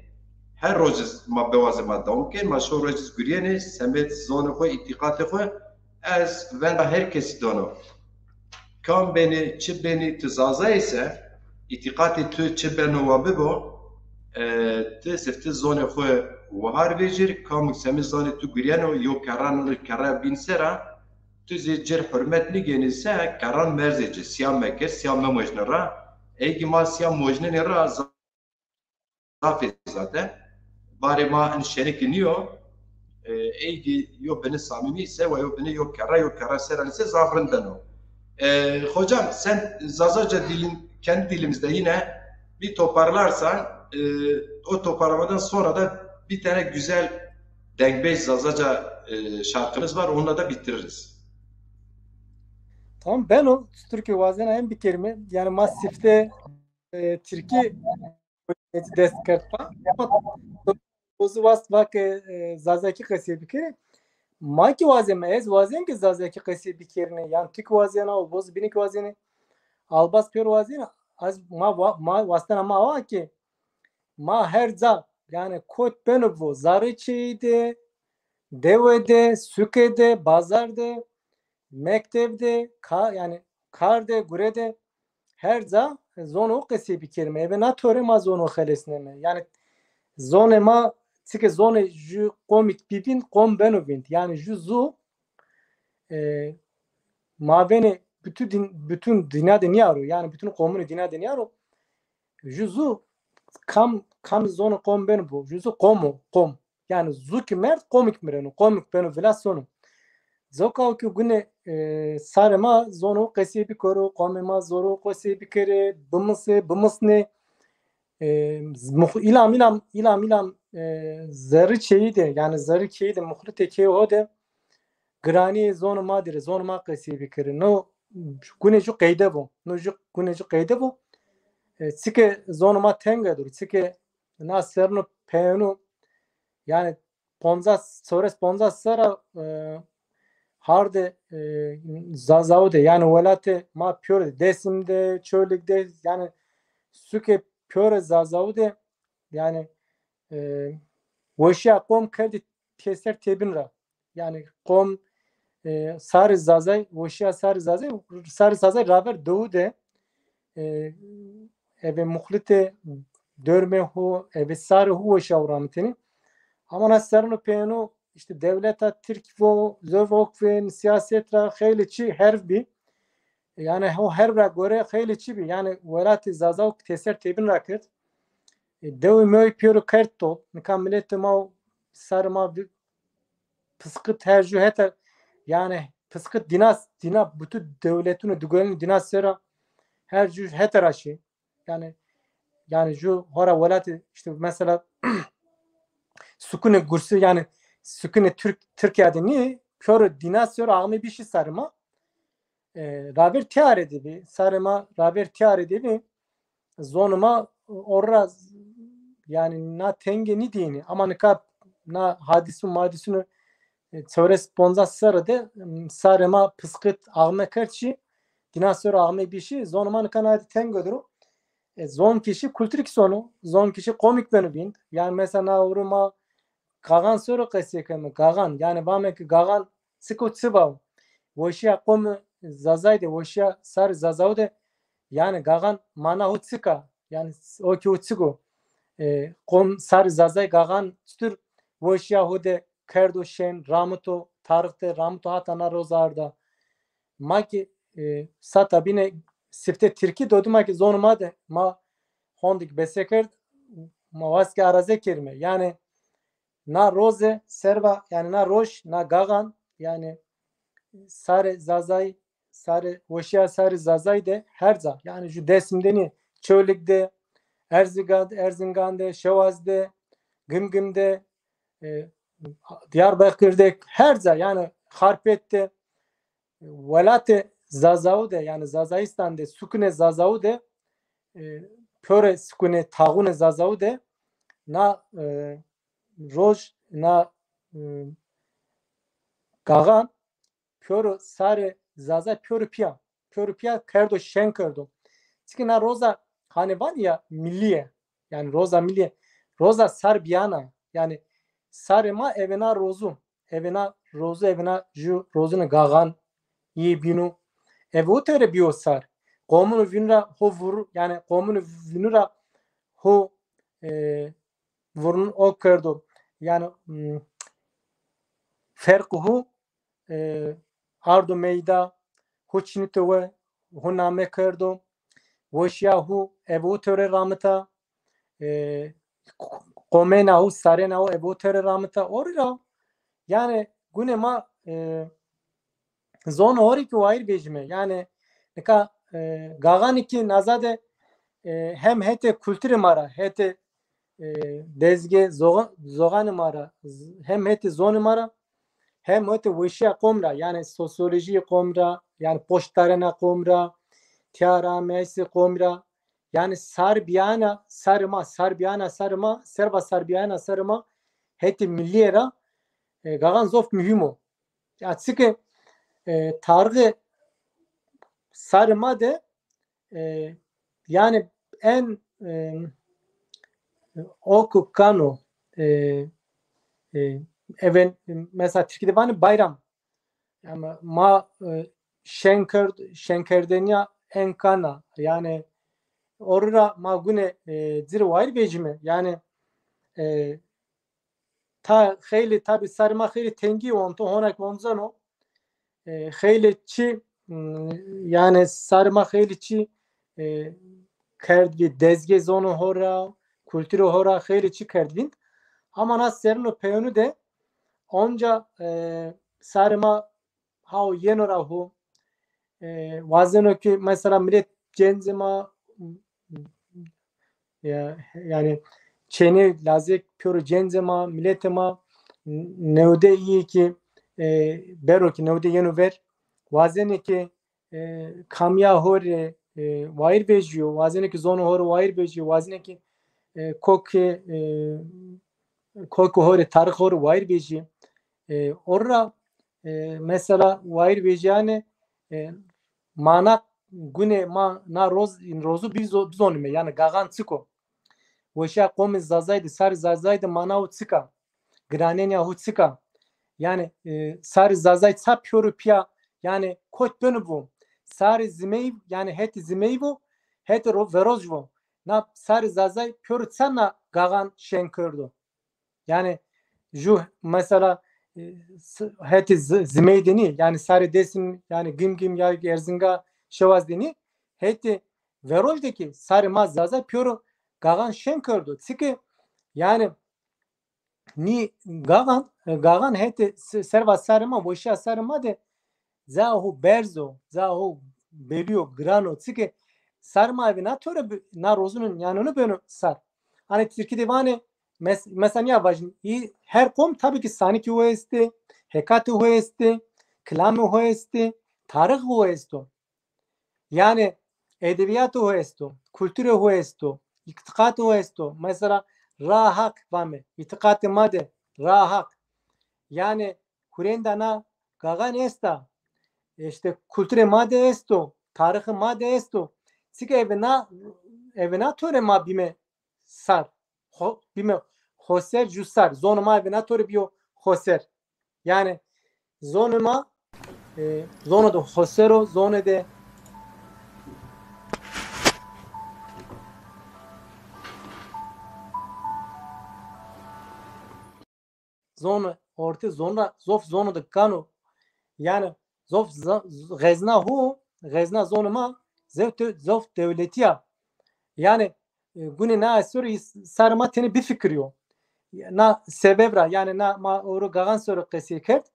Her roj ma bewazê ma dewam kenê, ma şo roj gurîyenê, semed zonê xo, îtîqatê xo, ez venda her kesî dano. Kam benî, çi benî, tu Zaza ise, îtîqatê tu çi beno wa bibo, e, ti sifti zonê xo wahar vejir, kamuk semê zanê tu gurîyeno, yo kerran kerra bîn sera, tu zî cir hurmet nîgenî se, kerran merzê ci, siya mekir, siya memojne ra, ey ki ma siya mojnenê ra, zaf ê zaten. Barê ma in şenikî nîyo. E, ey ki yo bini samîmî se ve yo bini yo kerra, yo kerra ser anî se zaf rind beno. E, hocam sen Zazaca dilin, kendi dilimizde yine bir toparlarsan, e, o toparlamadan sonra da bir tane güzel dengbej Zazaca e, şarkımız var, onunla da bitiririz. Tamam, beno, Türkçe wazena hem bir kelime. Yani ma sifte e, Tirkî dest kerd pa. Ama bozu wast va ke e, Zazakî qesey bikerê. Ma kî wazeme, ez wazên ke Zazakî qesey bikerîne. Yan tu kî wazena, o boz bînî kî wazenê. Albaz pêro wazena. Ez ma, wa- ma wastena ma wa ke ma her ca, yani kot beno vo, zarê çêyî de, dewe de, suke de, bazar de, mekteb de, ka, yani kar de, gure de, her ca zono qesey bikerîme. Ebe na tore ma zono xelesneme. Yani zonê ma, çike zonê ju qomî bîbîn, qom beno vînd. Yani ju zu e, mavênê bütün din, bütün dinya de nîyaro, yanî bütün qomûnê dinya de nîyaro. Ju zu kam, kam zonê qom beno bo, ju zu qom o, qom. Yanî zu ki merd, qomik mireno, qomik beno vila sono. Coka o ki gune, e, sarê ma zono qesî bikero, qomê ma zono qesî bikere, bimisê, bimisnê. E, mux-, îlam, îlam, îlam, îlam, e, zerrî çêyî de, yanî zerrî keyî de, muxlitê keyî ho de giranî zonê ma dîre, zonê ma qesî bikere. No gune ju qeyde bo, no ju gune ju qeyde bo. E, çike zonê ma tenge dur, çike na serno peyeno, yanî poncas, çewres poncas serra, e, hardê, e, Zazaû de, yanî welatê ma pîyor de, Dêsim de, Çolîg de, yanî suke pîyorê Zazaû de, yanî, e, weşîya qom kerdî têser têbin ra. Yanî qom, e, sarê Zazay, weşîya sarê Zazay, sarê Zazay raver dewu de, e, eve muxlitê dormê hu, eve sarê hu weşîya ramitênî. Ama na serno peyeno, îşte dewleta Tirk vo, zov okvên, sîyaset ra xeylê çî herv bî. Yanî ho herv ra gore xeylê çî bî. Yanî welatê Zazaû têser têbin ra kerd. E, dewê mewê pêro kerd to. Nika miletê ma, sarê ma vi-, pisqit her ju heter, yanî pisqit dîna, dîna, bütün dewletûnê digolînê dîna sera her ju heter ra şî. Yanî, yanî ju hora welatê, îşte mesela sukunê Gursi, yanî sukunê Tirk, Tirkîya de nî, pêro dîna sera axmê bî şî sarê ma. E, raver tîyare de bî, sarê ma raver tîyare de bî. Zonê ma o ra, yanî na tenge nîdînî. Ama nika na hadîsû madîsûnû, e, çewres poncas serre de, m, sarê ma pisqit axme kerd şî, dîna sero axme bî şî, zonê ma nika na de tenge duro. E, zon kî şî, kulturî kî sono, zon kî şî, qomik beno vînd. Yanî mesela na ewro ma Gaxan sero qesey keme, Gaxan. Yanî vame ki Gaxan çik o, çi va o. Weşîya qomê Zazay de, weşîya sarê Zazaû de, yanî Gaxan mana ho çik a? Yanî o ki ho çik o? E, qom sarê Zazay Gaxan çitur weşîya ho de kerdo şên, ramito, tarix de ramito hata na roza arda. Ma ki, e, sata bîne sifte Tirkî do dima ki zonê ma de, ma honde ki bese kerd, ma wast ki araze kerîme. Yanî na roze serva, yanî na roj, na Gaxan, yanî sarê Zazay, sarê, weşîya sarê Zazay de her ca. Yanî ju Dêsim de nî, Çolîg de, Erzingan, Erzingan de, Şewaz de, Gimgim de, e, Diyarbakır de, her ca, yanî Xarpêt de, welatê Zazaû de, yanî Zazaîstan de, sukunê Zazaû de, e, pêro sukunê, taxunê Zazaû de, na, e, roj, na, e, Gaxan, pêro sarê Zaza pêro pîya. Pêro pîya kerdo, şen kerdo. Çike na roza, hanî vanî ya, millî ye. Yanî roza millî ye. Roza sar bîyana. Yanî sarê ma eve na rozû. Eve na rozû, eve na ju rozûnê Gaxan yê bînû. Eve o tewre bîyo sar. Qomûnû vînû ra ho vur, yanî qomûnû vînû ra ho, e, vurun o kerdo. Yanî, m, ferq hu, e, ardo meyda, hu çinito we, hu name kerdo. Weşîya hu eve o tewre ramita. E, qomêna hu, sarêna hu eve o tewre ramita. Orî ra, yanî gunê ma, e, zonê horî ki wayîr vejîme. Yanî nika, e, Gaxanî ki naza de, e, hem hetê kulturê ma ra, hetê, e, dezgê zoxa-, zoxanê ma ra, z-, hem hetê zonê ma ra, hem hetê weşîya qom ra, yanî sosyolojîyê qom ra, yanî poştdarena qom ra, tîyara meyesê qom ra, yanî sar bîyana sarê ma, sar bîyana sarê ma, serva sar bîyana sarê ma, hetê millîye ra, e, Gaxan zof muhîm o. Ya çike, e, tarixê sarê ma de, e, yanî en, e, o ku kano, e, e, even, mesela Tirkî de vanê bayram. Yanî ma, e, şen kerd, şenkerdenîya en kana. Yanî orî ra ma gune, e, ci rê wayîr vejîme. Yanî, e, ta xeylê, tabî sarê ma xeylê tengî onto, hona ki onceno. e, xeylê çî, m, yanî sarê ma xeylê çî, e, kerdbî, dezgê zonê ho ra, kulturê ho ra xeylê çî kerdbîn. Ama na serrîno peyênû de onca, e, sarê ma hawo yeno ra ho, e, wazeno ki mesela milet cenzê ma, e, yanî çênê lazê pêro cenzê ma, miletê ma, newde îyê ki, e, bero ki newde yeno ver, wazenê ki, e, kamîya ho rê, e, wayîr vejîyo, wazenê ki zonê ho rê wayîr vejîyo, wazenê ki, e, kokê, e, kokê ho rê, tarixê ho rê wayîr vejîyo. E, o ra, e, mesela wayîr vejîyane, e, mana gunê ma na roz, rozû bizo-, bizonîme, yanî gaxan çik o? Weşîya qomê Zazay de, sarê Zazay de mana ho çik a? Giranenîya ho çik a? Yanî, e, sarê Zazay ça pêro pîya, yanî kot beno bo? Sarê zimeyî, yanî hetê zimeyî vo, hetê ro-, veroj vo. Na sarê Zazay pêro ça na gaxan şên kerdo? Yanî ju mesela, e, s-, hetê zi-, zimeyî de nî, yanî sarê Dêsim, yanî Gimgim ya Erzinga, Şewaz de nî, hetê veroj de ki sarê ma Zaza pêro gaxan şên kerdo. Çike yanî nî gaxan, e, gaxan hetê se-, serva sarê ma, weşîya sarê ma de ca ho berz o, ca ho belî yo, giran o. Çike sarê ma eve na tore bi-, na rozûnê nîyanûnî beno sar. Hanî tirkî de vanê, mes-, mesela nîya vajin, î her qom tabî ki sanikê ho estê, hekatê ho estê, kilamê ho estê, tarixê ho esto. Yanî edebîyatê ho esto, kulturê ho esto, îtîqatê ho esto. Mesela Raa Haq vame, îtîqatê ma de Raa Haq. Yanî hurênda na gaxan esta, îşte kulturê ma de esto, tarixê ma de esto. Çike eve na, eve na tore ma bîme sar. Xo-, bîme xoser ju sar. Zonê ma eve na tore bîyo xoser. Yanî zonê ma, e, zonê de xoser o, zonê de zonê orte, zonê zof zonê de kan o. Yanî zof za-, xezna ho, xezna zonê ma zewte, zof dewletî ya. Yanî, e, gunê na esero î sarê ma tenê bifikirîyo. Na sebeb ra, yanî na ma ewro gaxan sero qesey kerd.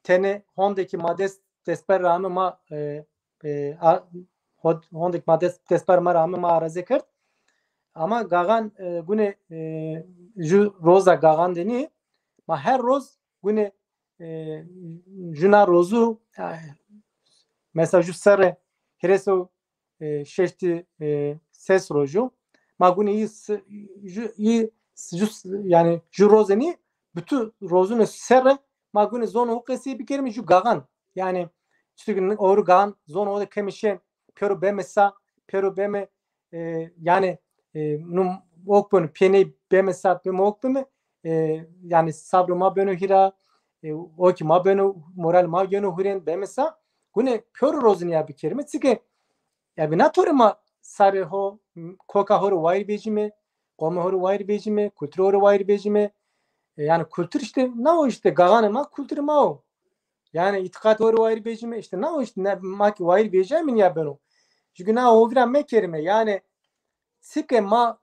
Tenê honde ki ma dest, destber ra ame ma, e, e, a, hod-, honde ki ma dest, destber ma ra ame ma araze kerd. Ama gaxan, e, gunê, e, ju roza gaxan de nî, ma her roz gunê, e, ju na rozû, e, mesela ju serre hîrês û, e, şeştî, e, ses roju. Ma gunê î s-, ju, î s-, ju s-, yanî ju roze nî, bitû rozûnê serre ma gunê zonê ho qesey bikerîme ju gaxan. Yanî çutir ki ewro gaxan zonê ho de keme şên, pêro beme sa, pêro beme, e, yanî, e, nu ok beno, pêney beme sa, beme ok beme, e, yanî sabrê ma beno hîra, e, okê ma beno, moralê ma gêno hurên, beme sa. Gunê pêro rozûnê ya bikerîme. Çike ebe na tore ma sarê ho, koka ho rê wayîr vejîme, qomê ho rê wayîr vejîme, kulturê ho rê wayîr vejîme. E, yanî kultur îşte na o, îşte gaxanê ma kulturê ma o. Yanî îtîqatê ho rê wayîr vejîme, îşte na o, îşte ne, ma ki wayîr vejîyayme nîya beno. Çunkî na ho vîra mekerîme. Yanî çike ma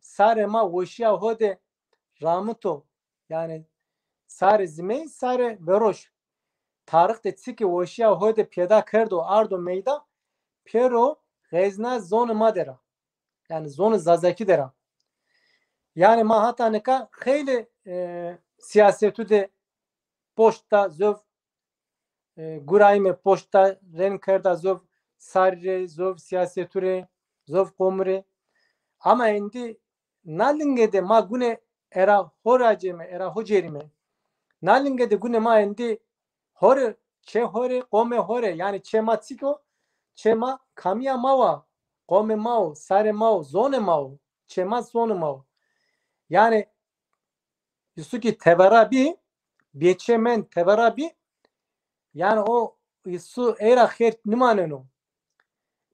sarê ma weşîya ho de ramito. Yanî sarê zimey, sarê veroj. Tarix de çike weşîya ho de pêda kerdo, ardo meyda, pêro xezna zonê ma der a. Yanî zonê Zazakî der a. Yanî ma hata nika xeylê, e, sîyasetû de poşta zof, e, gurayîme, poşta rên kerda zof sarî rê, zof sîyasetû rê, zof qomû rê. Ama êndî na linge de ma gunê era ho ra cême, era ho cêrîme. Na linge de gunê ma êndî ho rê, çê ho rê, qomê ho rê, yanî çê ma çik o? Çê ma kamîya ma wa, qomê ma o, sarê ma o, zonê ma o, çê ma zonê ma o. Yanî îsu ki tevera bî, bêçê mend tevera bî, yanî o îsu ey ra xêr nîmaneno.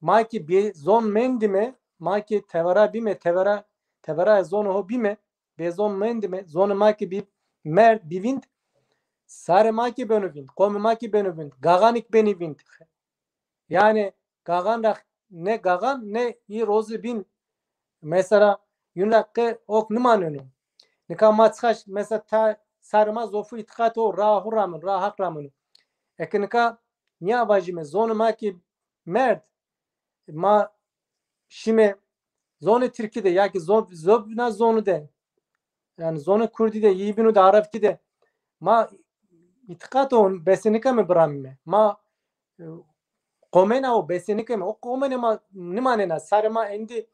Ma ki bê zon mendîme, ma ki tevera bîme, tevera, tevera zonê ho bîme, bê zon mendîme, zonê ma ki bî merd, bî vînd, Sarê ma kî beno vînd, qomê ma kî beno vînd, Gaxan kî benî vînd. Yanî Gaxan ra ne Gaxan ne î rozî bîn. Mesela yuna qe ok nimaneno. Nika ma çiqaş mesela ta sarê ma zofu îtîqat o, ra xu rameno, ra Haq rameno. Eke nika nîya vajîme zonê ma kî merd, ma şîme zonê tirkî de ya kî zo-, zobna zonû de, yanî zonê kurdî de, yî bînû de, arabkî de, ma îtîqat o, besê nikeme biramîme. Ma, e, qomena o, besê nikeme. O qomenê ma nimanena. Sarê ma endî,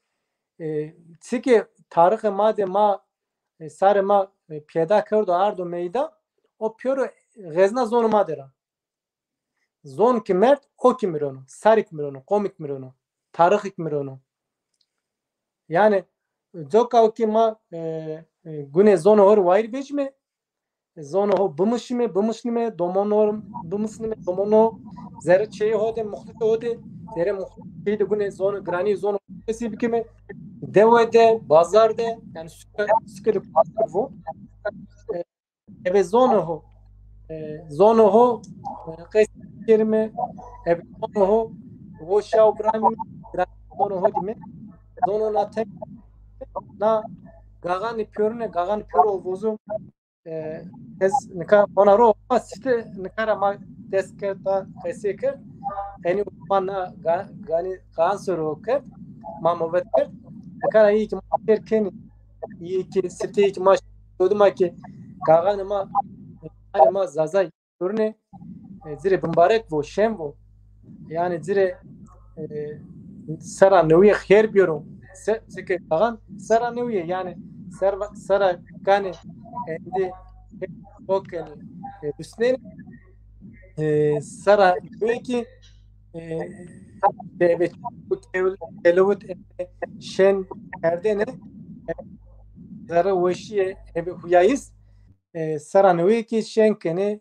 e, çike tarixê ma de ma, e, sarê ma, e, pêda kerdo, ardo meyda, o pêro xezna zonê ma de ra. Zon kî merd, o kî mireno. Sarî kî mireno, qomî kî mireno, tarixî kî mireno. Yanî coka o kî ma, e, e, gunê zonê ho rê wayîr vejîme, zonê ho bimişîme, bimişnîme, domonê ho bimisnîme, domonê ho zerrê çêyê ho de, muxlitê ho de, zerrê muxlitê çêyî de gunê zonê giranî zonê ho kesî bikeme, dewe de, bazar de, yanî suke, suke de vo. E, eve zonê ho, e, zonê ho, e, qesî kerîme, eve zonê ho weşîya û biramîme, zonê ho dîme, zonê ho na teng, na Gaxanê pêrune, Gaxanê pêro vozu, e, ez nika hona ro, ma sifte nika ra ma dest kerd, ma qesey kerd, enî ma na ga-, ganî Gaxan ser o kerd, ma mobet kerd, nika ra îyê kî ma şêr kenî, îyê kî sifte îyê kî ma şêr dima kî Gaxanê ma, ma Zazay pêrune, e, ci rê bimbarek vo, şen vo. Yanî ci rê, e, serra newîye xêr bêro. Se-, çike Gaxan serra newîye, yanî serva-, serra kanê endî o kenî, e, rusnenî, e, serra newîye kî, e, eve telewit, eve şen kerdêne, e, zerre weşîye, eve huyayîs, e, serra newîye kî şen kenê,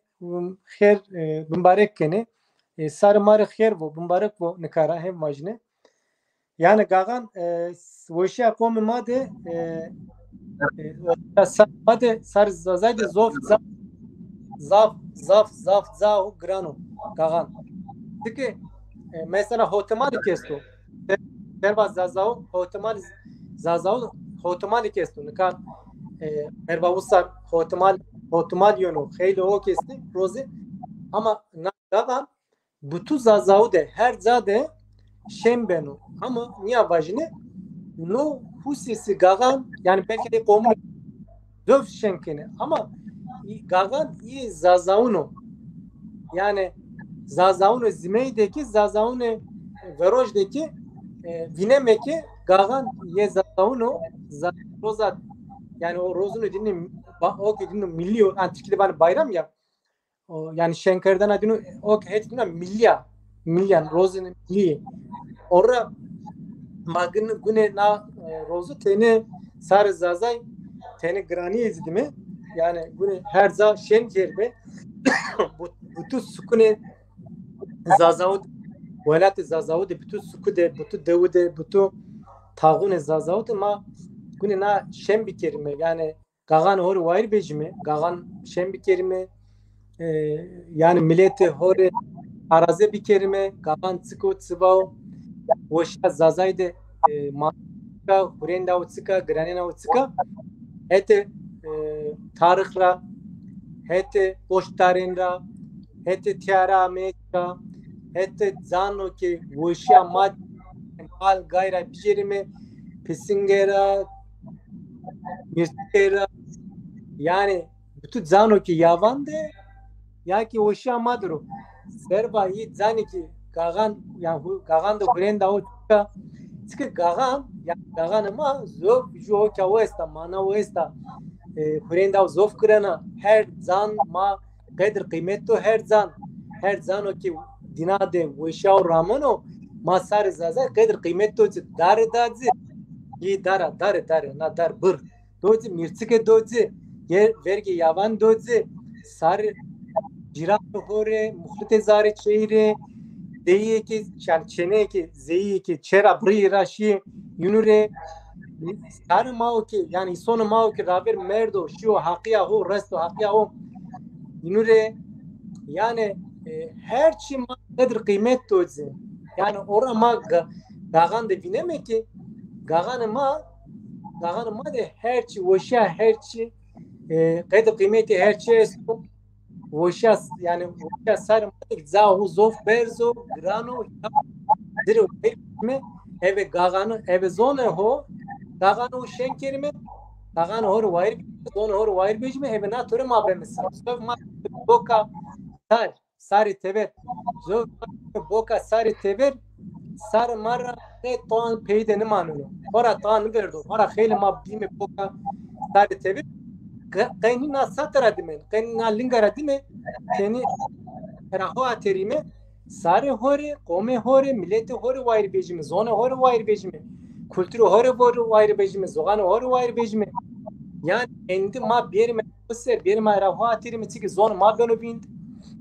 xêr, e, bimbarek kenê. E, sarê ma rê xêr vo, bimbarek vo nika ra, hên vajîne. Yanî Gaxan, e, weşîya qomê ma de, e, e, sarê ma de, sarê Zazay de zof, zaf, zaf, zaf, zaf ca û giran o Gaxan. Çike, e, mesela hotimalî kî esto. Serva Zazaw, hotimalî Zazaw, hotimalî kî esto. Nika, e, merva usar hotimal, hotimal yeno, xeylê o kî estî, rozî. Ama na Gaxan, butu Zazaw de, her ca de şen beno. Ama nîya vajîne, no husîsî Gaxan, yanî belkî de qomûn zof şen kenê. Ama î-, Gaxan îyê Zazawun o. Yanî Zazawunê zimeyî de kî, Zazawunê veroj de kî, e, vîneme kî Gaxan yê Zazawun o, za-, roza, yanî o rozûnê dînî, ba-, o kî dînû milî yo, an tirkî de vanê bayram ya. O, yanî şenkerdena dînû, o kî hetê dîna milî ya. Milî yanî, rozê milî. Ora ma gin-, gunê na, e, rozu tenê sarê Zazay, tenê giranîye zî dîme. Yanî gunê her ca şen kerbe. Bu-, butu sukunê Zazaw de, welatê Zazaw de, butu suku de, butu dewu de, butu taxunê Zazaw de ma gunê na şen bikerîme. Yanî Gaxanê ho rê wayîr vejîme, Gaxan şen bikerîme, e, yanî miletê ho rê araze bikerîme, Gaxan çik o, çi va o, weşîya Zazay de, e, ma çik a, hurênda o çik a, giranêna o çik a, hetê, e, tarix ra, hetê goştarên ra, hetê tîyara ameyîş ra, hetê cano ke weşîya ma mal gay ra bicêrîme, pisingê ra, mîrtikê ra, yanî butu cano ke yavan de ya kî weşîya ma der o. Serba î canê kî Gaxan, yanî hu-, Gaxan de hurênda o çik a, çike Gaxan, yanî Gaxanê ma zof ju hoka o esta, mana o esta. E, hurênda o zof girena, her can ma qedir qîmet do her can. Her cano ke dîna de weşa û rameno, ma sarê Zazay qedir qîmet do ci, dare da ci. Yê dara, dare, dare, na dar bir. Do ci, mîrçike do ci, ye vergê yavan do ci. Sarê cîranê ho rê, muxlitê zarê çêyî rê, deyî ke, yanî çêneyê ke, zeyî ke, çê ra birî ra şîyê, yînû rê, sarê ma o ke, yanî îsonê ma o ke raver merdo, şîyo haqîya ho, resto haqîya ho. Înû rê, yanî, e, her çî ma qedir qîmet do ci. Yanî ora ma ga-, gaxan de vîneme ki gaxanê ma, gaxanê ma de her çî, weşîya her çî, e, qedir qîmetê her çî esto. Weşîya, yanî weşîya sarê ma de ca ho zof berz o, giran o, zirê ho pey bîme, eve gaxanê, eve zonê ho, gaxanê ho şên kerîme, gaxanê ho rê wayîr bêjîme, zonê ho rê wayîr bêjîme, eve na tore ma beme sar. Zof ma boka sar, sarê tever. Zof ma boka sarê tever, sarê ma ra qe toan peyde nêmaneno. Xora toan nêverdo. Xora xeylê ma bîme boka sarê tever. Qe-, qenî na sate ra dîme, qenî na linga ra dîme, tenî ra ho aterîme, sarê ho rê, qomê ho rê, miletê ho rê wayîr bêjîme, zonê ho rê wayîr bêjîme, kulturê ho rê vo-, wayîr bêjîme, zoxanê ho rê wayîr bêjîme. Yanî endî ma bêrîme ho ser, bêrîme ra ho aterîme, çike zonê ma beno vînd.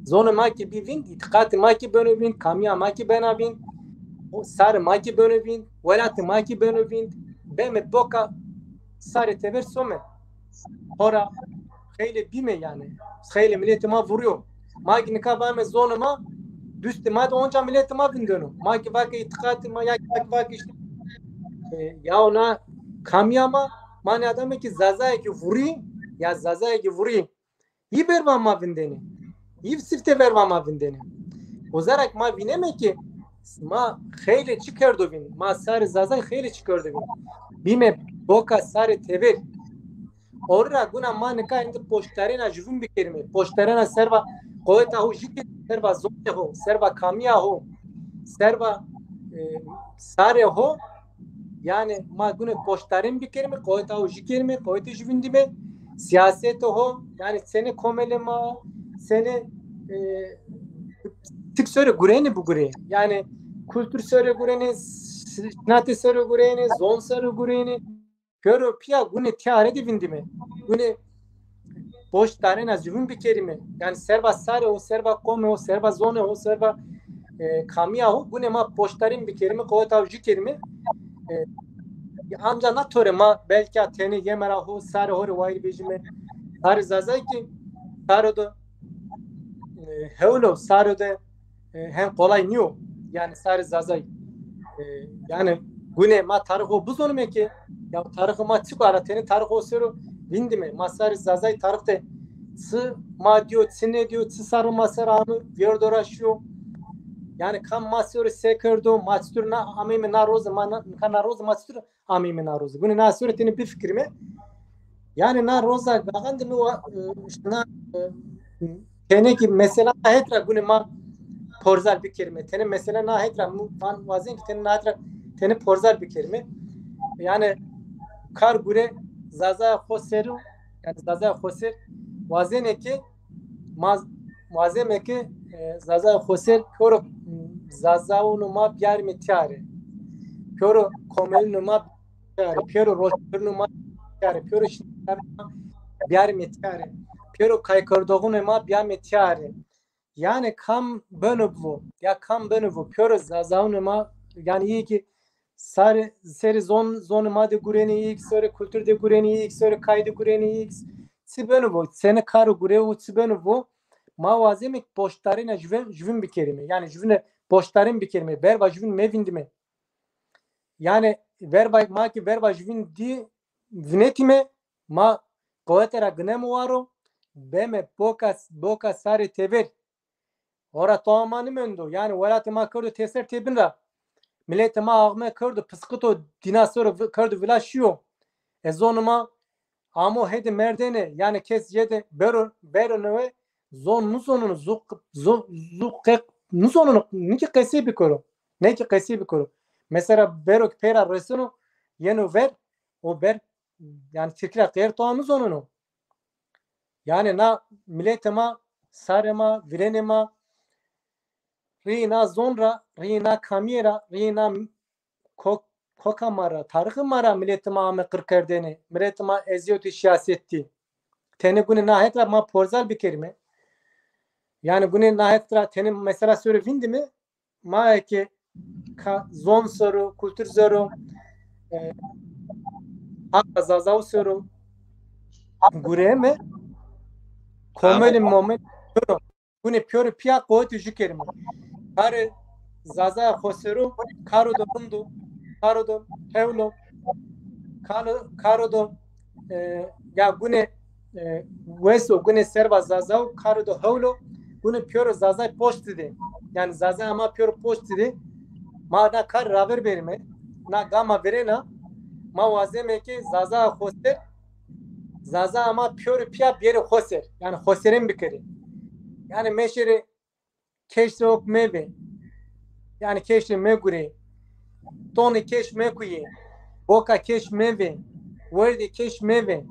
Zonê ma ki bî vînd, îtîqatê ma ki beno vînd, kamîya ma ki bena vînd, o sarê ma ki beno vînd, welatê ma ki beno vînd. Beme boka sarê tever some. Xora xeylê bîme yanî. Xeylê miletê ma vurîyo. Ma ki nika vame zonê ma, dustê ma de onca miletê ma vindeno. Ma ki vake îtîqatê ma, ya ki ma ki vake îşte, e, ya ona kamîya ma, ma nê adame ki Zazayê ki vurî, ya Zazayê ki vurî. Î verva ma vindenê. Î sifte verva ma vindenê. Uza ra ki ma vîneme ki ma xeylê çî kerdo vîn. Ma sarê Zazay xeylê çî kerdo vîn. Bîme boka sarê tever. Ora ra guna ma nika êndî poştarêna juvîn bikerîme. Poştarêna serva qoweta ho jî kerîme, serva zonê ho, serva kamîya ho, serva, e, sarê ho. Yanî ma gune poştarên bikerîme, qoweta ho jî kerîme, qowetê juvîn dîme, sîyasetê ho, yanî senê komelê ma, senê, e, tik sore gurenê bigurê. Yanî kultur sore gurenê, s-, sinatê sore gurenê, zon sore gurenê. Pêro pîya gune tîyare de vindîme. Gune poştarêna juvîn bikerîme. Yanî serva sarê ho, serva qomê ho, serva zonê ho, serva, e, kamîya ho, gune ma poştarên bikerîme, qoweta ho jî kerîme. E, anca na tore ma belkî a tenê yeme ra ho, sarê ho rê wayîr bêjîme. Sarê Zazay ki saro de, e, hewl o, saro de, e, hem qolay nîyo. Yanî sarê Zazay. E, yanî gune ma tarîxo bizonîme ki, ya tarîxê ma çik o, ara tenê tarîxo sero vindîme. Ma sarê Zazay tarîx de çi ma dîyo, çi nêdîyo, çi sarê ma ser ame, vêrdo ra şîyo. Yanî kam ma sero se kerdo, ma çitur na ameyme na roze, ma na, nika na roze ma çitur ameyme na roze. Gune na sero tenê bifikirîme. Yanî na roza gaxan de mi wa-, e, îşte na, e, tenê ki mesela na het ra gune ma porzal bikerîme. Tenê mesela na het ra mi van wazen ki tenê na het ra tenê porzal bikerîme. Yanî kar gure Zazaya xo ser o, yanî Zazaya xo ser wazenê ki ma wazeme ki, e, Zazaya xo ser pêro zazaunê ma biyarîme tîyare. Pêro komelunê ma biyarîme tîyare. Pêro roşnvîrunê ma biyarîme tîyare. Pêro şînîyarunê ma biyarîme tîyare. Pêro kaykerdoxunê ma biyarîme tîyare. Yanî kam beno bivo, ya kam beno bivo. Pêro zazaunê ma, yanî îyê ki sarê, serê zon, zonê ma de gurenê, îyê ki serê kultur de gurenê, îyê ki serê kay de gurenê, îyê ki çi beno bivo, senê karo gure û çi beno bivo, ma wazeme ki poştarêna juvîn, juvîn bikerîme. Yanî juvîne poştarên bikerîme, verva juvîn mevindîme. Yanî verva, ma ki verva juvîn dî vinetîme, ma qowete ra gineme waro, beme boka, boka sarê tever. Ora toa ma nêmendo. Yanî welatê ma kerdo têser têbin ra. Miletê ma axme kerdo, pisqito, dîna ser o vi-, kerdo vila şîyo. E zonê ma amo hêdê merdene, yanî kes jêde bero, bero newe zon nêzoneno, zu, zu, zu qe-, nêzoneno, nê ki qesey bikero. Nê ki qesey bikero. Mesela bero ki pey ra reseno, yeno ver, o ber, yanî tirkî ra qeyr toa nêzoneno. Yanî na miletê ma, sarê ma, virênê ma, rîyê na zon ra, rîyê na kamîye ra, rîyê na ko-, koka ma ra, tarîxê ma ra miletê ma ame qirkerdene, miletê ma ezîyotê sîyaset dî. Tenê gune na het ra ma porzal bikerîme. Yanî gune na het ra tenê mesela ser o vindîme, ma eke ka zon ser o, kultur ser o, e, haqa Zazau ser o gureme, Komeli momeli pêro. Gunê pêro pîya quwetê jû kerîme. Karê Zaza xosero, karo do rind o, karo do hewl o, karo, karo do, e, ya gunê, e, wes o, gunê serva Zaza o, karo do hewl o, gunê pêro Zazay poştî de. Yanî Zaza ama pêro poştî de. Ma na kar raver berîme. Na gama verêna, ma wazeme ke Zaza xoser, Zaza ama pêro pîya bêrê xoser. Yanî xoserên bikerê. Yanî meşêrê keşê ok mevê. Yanî keşê megurê. Tonê keş mekuyê. Boka keş mevê. Werdê keş mevê.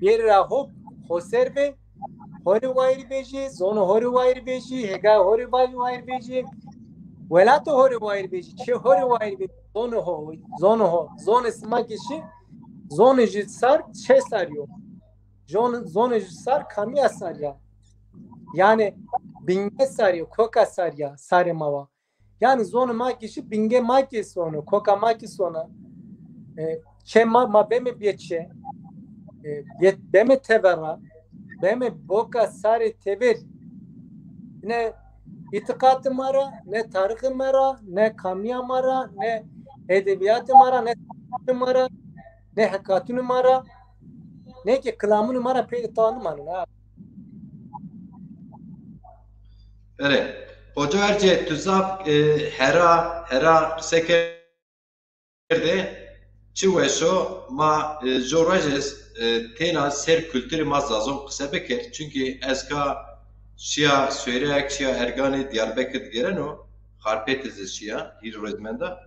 Bêrê ra hop, xoser vê. Horê wayîr vejî, zonê horê wayîr vejî, hêga horê wayîr vejî. Welatê horê wayîr vejî, çê horê wayîr vejî. Zonê ho, zonê ho. Zonê sima kî şî, zonê jû sar, çe sar yo. Zonê, zonê jû sar, kamîya sar ya. Yanî binge sar ya, koka sar ya, sarê ma wa. Yanî zonê ma kî şî, binge ma kî sono, koka ma kî sona. E, çe ma, ma beme bê çe. E, bê-, beme tevera, beme boka sarê tever. Ne îtîqatê ma ra, ne tarîxê ma ra, ne kamîya ma ra, ne edebîyatê ma ra, ne ma ra, ne hekatunê ma ra, ne kî kilamunê ma ra pey de tawa nimano, ha. Erê. Hoca Ercê, tu zaf, e, hera, hera qise kerde. Çi weş o, ma, e, jo rojês, e, têna ser kulturê ma Zazon qise bikir. Çunkî ez ka şiya Sêwreg, şiya Erganî, Diyarbekir digêreno, Xarpêtî zî şiya, hîrê roj menda.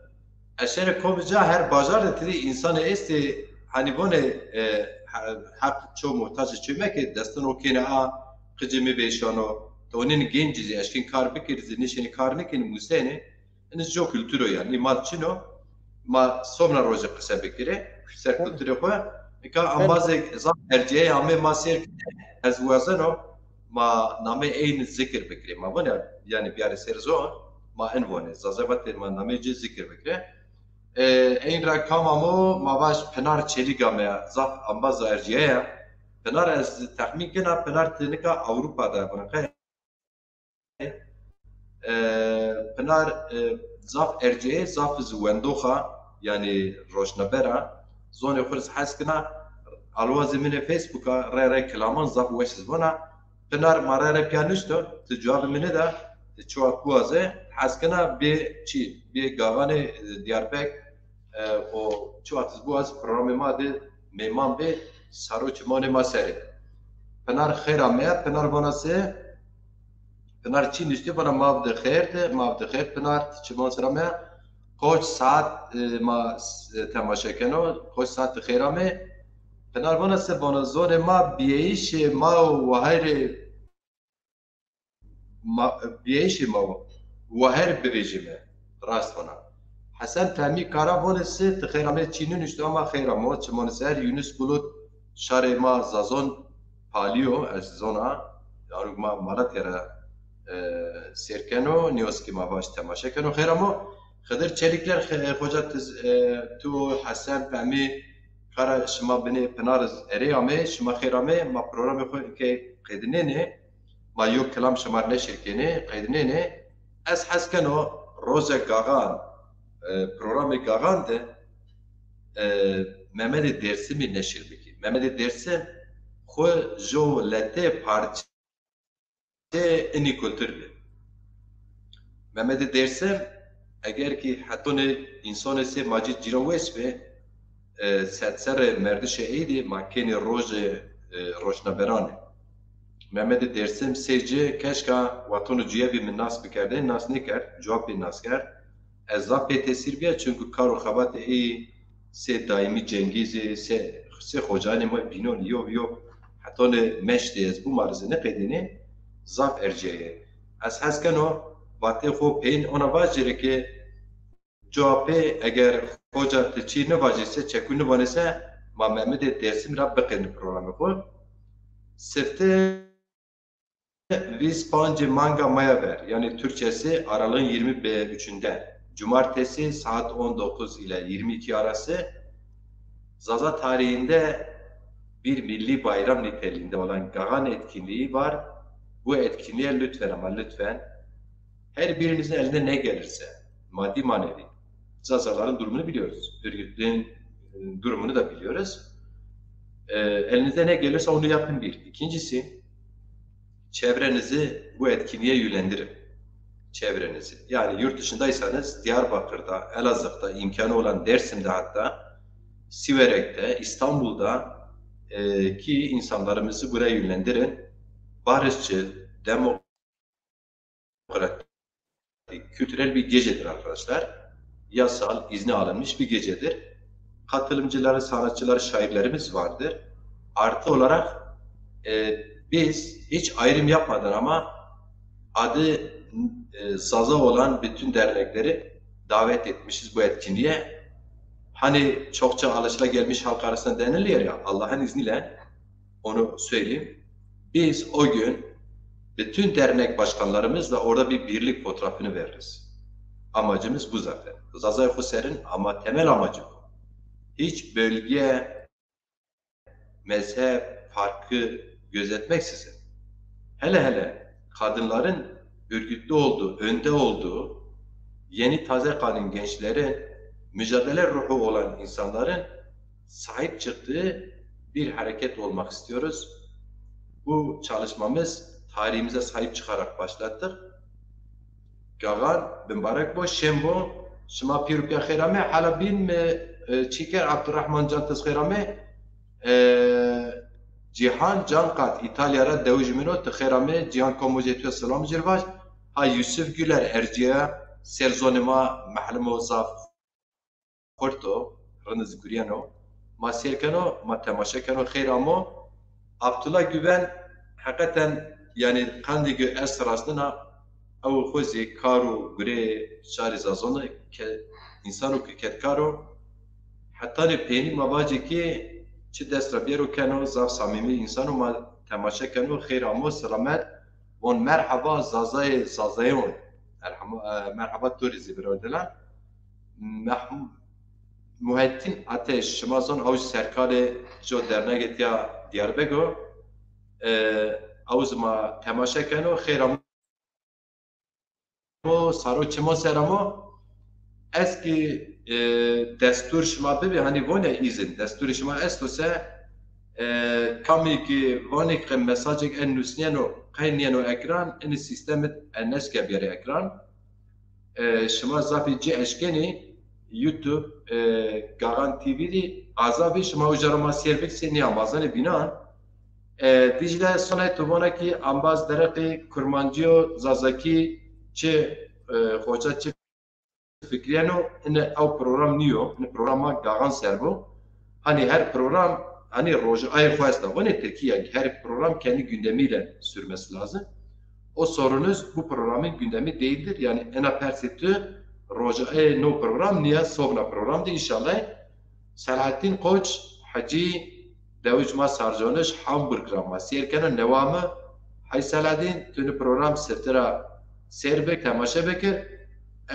Ez şêrê komî ca her bajar de ti dî însanê estê, hanî vonê, e, he-, heq ço muhtacê ço meke, destin o kêne a, qicê mi vêşano. Ti onîn gencî zî eşkên kar bikirî zî nêşenî kar nêkenî, musênê. Ini jo kultur o yanî. Î ma çin o. Ma somna rojê qise bikirê. Ser kulturê xo. Nika embazê zaf ercîyayê amê ma sêr kerdê. Ez wazeno ma nameyê ey zikir bikirê. Ma vone yanî biyarê ser zon. Ma in vone. Zaza vatê ma nameyê ci zikir bikirê. E, eyn ra kam amo, ma vaj Pinar Çelîg ame ya. Zaf embaza ercîyaye ya. Pinar, ez texmîn kena, Pinar ti nika Ewropa de vana. E, Pinar, e, zaf ercîyaye, zaf zî wendox a, yanî roşnaber a. Zonê xo rê zî hes kena, alwazê min ê Facebook a, rey rey kilaman zaf weş zî vona. Pinar ma rey rey pîya nuşto, ti cewabê mi nêda, ti çi wext biwaze, hes kena bê çî, bê gavanê, e, Diyarbek, e, û çi wext zî biwaz programê ma de mêman bê, saro çimanê ma serê. Pinar xêr ameya, Pinar vana se, Pinar çî nuştî, vana ma bi de xêr de, ma bi de xêr Pinar, ti çiman sera me. Koç saat, e, ma, e, temaşe keno, koç saat ti xêr ame. Pinar vana se, vana zonê ma biyayîşê ma û waherê ma, biyayîşê ma wa, waher bivejîme, rast vana. Hesen Fehmî Kara vonê se, ti xêr ame, çî nunuşto ama xêr amo, çimanê ser, Yunus Bulut, şarê ma Zazon palî yo, ez zona, aruk ma Malatya ra, e, sêr keno, nîyoskî ma vaj temaşe keno, xêr amo. Xidir Çelikler, xe-, xoca ti, e, tu, Hesen Fehmî Kara, şima binê Pinar erê ame, şima xêr ame, ma programê xo ke qedinênê. Ma yo kilam şima rê neşir kenê, qedinênê. Ez hes keno roja Gaxan, e, programê Gaxan de, e, Memedê Dêrsimî neşir bikî. Memedê Dêrsim xwu jo letê parçê inî kultur bi. Memedê Dêrsim, eger kî hetonê însanê sê ma ci cîran wes bi, e, sed serrê merdişê ey de ma kênê rojê, e, roşnaberanê. Memedê Dêrsim sê ci keşka watono cuyebî min nas bikerdê, nas nêkerd, cewab bî nas kerd. Ez zaf pê tesîr bîya, çunku kar û xebatê ey sê Daîmî Cengîzî, sê, sê xocanê ma bînon, yo, yo, hetonê meştê ez bû ma rê zî nêqedînê, zaf ercîyaye. Ez hes keno, vatê xo peyên ona vajêrê ke, Cuapê, eger xoca ti çî nivajê se, çekû nivanê se, ma Memedê Dêrsim ra biqedîn programê xo. Sifte vîst pancê manga maya ver, yanî Türkçesi aralığın yirmi üçünden, cumartesi saat on dokuz ile yirmi iki arası, Zaza tarihinde bir milli bayram niteliğinde olan Gagan etkinliği var. Bu etkinliğe lütfen ama lütfen her birinizin eline ne gelirse, maddi manevi, Zazaların durumunu biliyoruz. Örgütlerin e, durumunu da biliyoruz. E, elinizde ne gelirse onu yapın bir. İkincisi, çevrenizi bu etkinliğe yönlendirin. Çevrenizi. Yani yurt dışındaysanız Diyarbakır'da, Elazığ'da, imkanı olan Dersim'de hatta, Siverek'te, İstanbul'da e, ki insanlarımızı buraya yönlendirin. Barışçıl, demokratik, kültürel bir gecedir arkadaşlar. Yasal, izni alınmış bir gecedir. Katılımcıları, sanatçıları, şairlerimiz vardır. Artı olarak e, biz hiç ayrım yapmadan ama adı e, Zaza olan bütün dernekleri davet etmişiz bu etkinliğe. Hani çokça alışılagelmiş halk arasında denilir ya, Allah'ın izniyle onu söyleyeyim. Biz o gün bütün dernek başkanlarımızla orada bir birlik fotoğrafını veririz. Amacımız bu zaten. Zazay Xo Ser'in ama temel amacı bu. Hiç bölge, mezhep farkı gözetmeksizin, hele hele kadınların örgütlü olduğu, önde olduğu, yeni taze kanın gençlerin, mücadele ruhu olan insanların sahip çıktığı bir hareket olmak istiyoruz. Bu çalışmamız tarihimize sahip çıkarak başlattık. Gagan, bimbarek bo, şên bo. Şima pîr û pîya xêr amê. Hala bîn mi e, çîker Abdurrahman Can, ti xêr amê. E, Cîhan Cankat, Îtalya ra dewij min o, ti xêr amê. Cîhan Komocê tu ya, selam ci rê vaj. Ha Yusuf Güler, ercîya ser zonê ma, mehlim o, zaf xurt o, rind zî gurîyeno. Ma sêr keno, ma temaşe keno, xêr amo. Abdullah Güven, heqeten, yanî, qandê ki ez rastnena, ew xo zî kar û gurê şarê Zazon o, ke însan o, ke kedkar o. Hetanî peynî ma vacê ki çi dest ra bêro keno, zaf samîmî însan o, ma temaşe keno, xêr amo, selamet. Von merheba Zazayê Zazayon. Merhaba, e, merhaba to rê zî biradelan. Meh-, Muhettin Ateş, şima zon ew serkalê jo dernegê tiya Diyarbekir o. E, ew zî ma temaşe keno, xêr amo, saro çimo ser amo. Ez ki, e, destûr şima bibî, hanî vone îzin, destûrê şima esto se, e, kamî ki vanê ki mesajêk en nusnîyeno, qey nîyeno ekran, inî sîstemit en neşke bierê ekran. E, şima zafî ci eşkenî YouTube, e, Gagan T V dî, aza bî şima uca ra ma sêr bik se nîya mazanê bînan. E, Dicle, sonay tu vona ki ambaz dereqê kurmancîyo, zazakî, çi, e, xoca çi fikrîyeno, ine ew program nîyo, ine programa Gagan ser bo. Hani her program, hani rojayê xo esta. Vanê Tirkîya, her program kendi gündemiyle sürmesi lazım. O sorunuz bu programın gündemi değildir. Yani ena persê tu rojayê no program nîya, sovna program de înşallah. Selahattîn Koç, Hecî, dewij ma Sarconiş, Hamburg ra ma sêr keno, newa mi. Hey Selahattîn, tu nî program sifte ra sêr bik, temaşe bikir.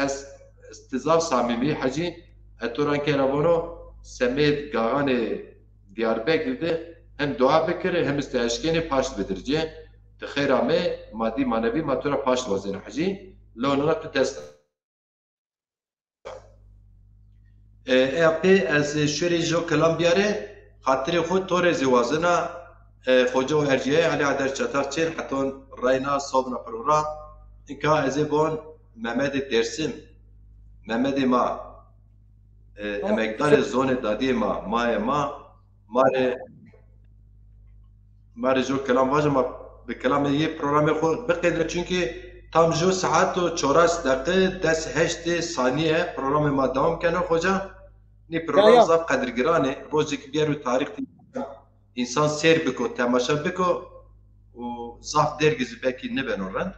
Ez, ez ti zaf samîmî Hecî, ez to ra ke ra vono, semêd Gaganê Diyarbekir de hem dua bikir, hem iz ti eşkenî paşt bidir ci. Ti xêr amê, madî manevî ma to ra paşt wazêne Hecî. Lewna tu dest E, ê pê ez şurê jo kilam biyarê, xatirê xo to rê zî wazena, e, xoca û ercîyayê Elî Adel Çatak çêr heton reyna sovna program. Inka ez ê bon Memedê Dêrsim, Memedê ma, e, emekdarê zonê dadîyê ma, mayê ma, ma rê, ma rê jo kelam vaje, ma bi kelamê yê programê xo biqedîne, çunkî tam jo saet û çoras deqe, des heştê sanîye programê ma dewam keno, xoca. Nî program zaf qedirgiran ê. Rojêk biyero tarîx de însan sêr biko, temaşe biko û zaf dergî zî belkî nêbeno rind.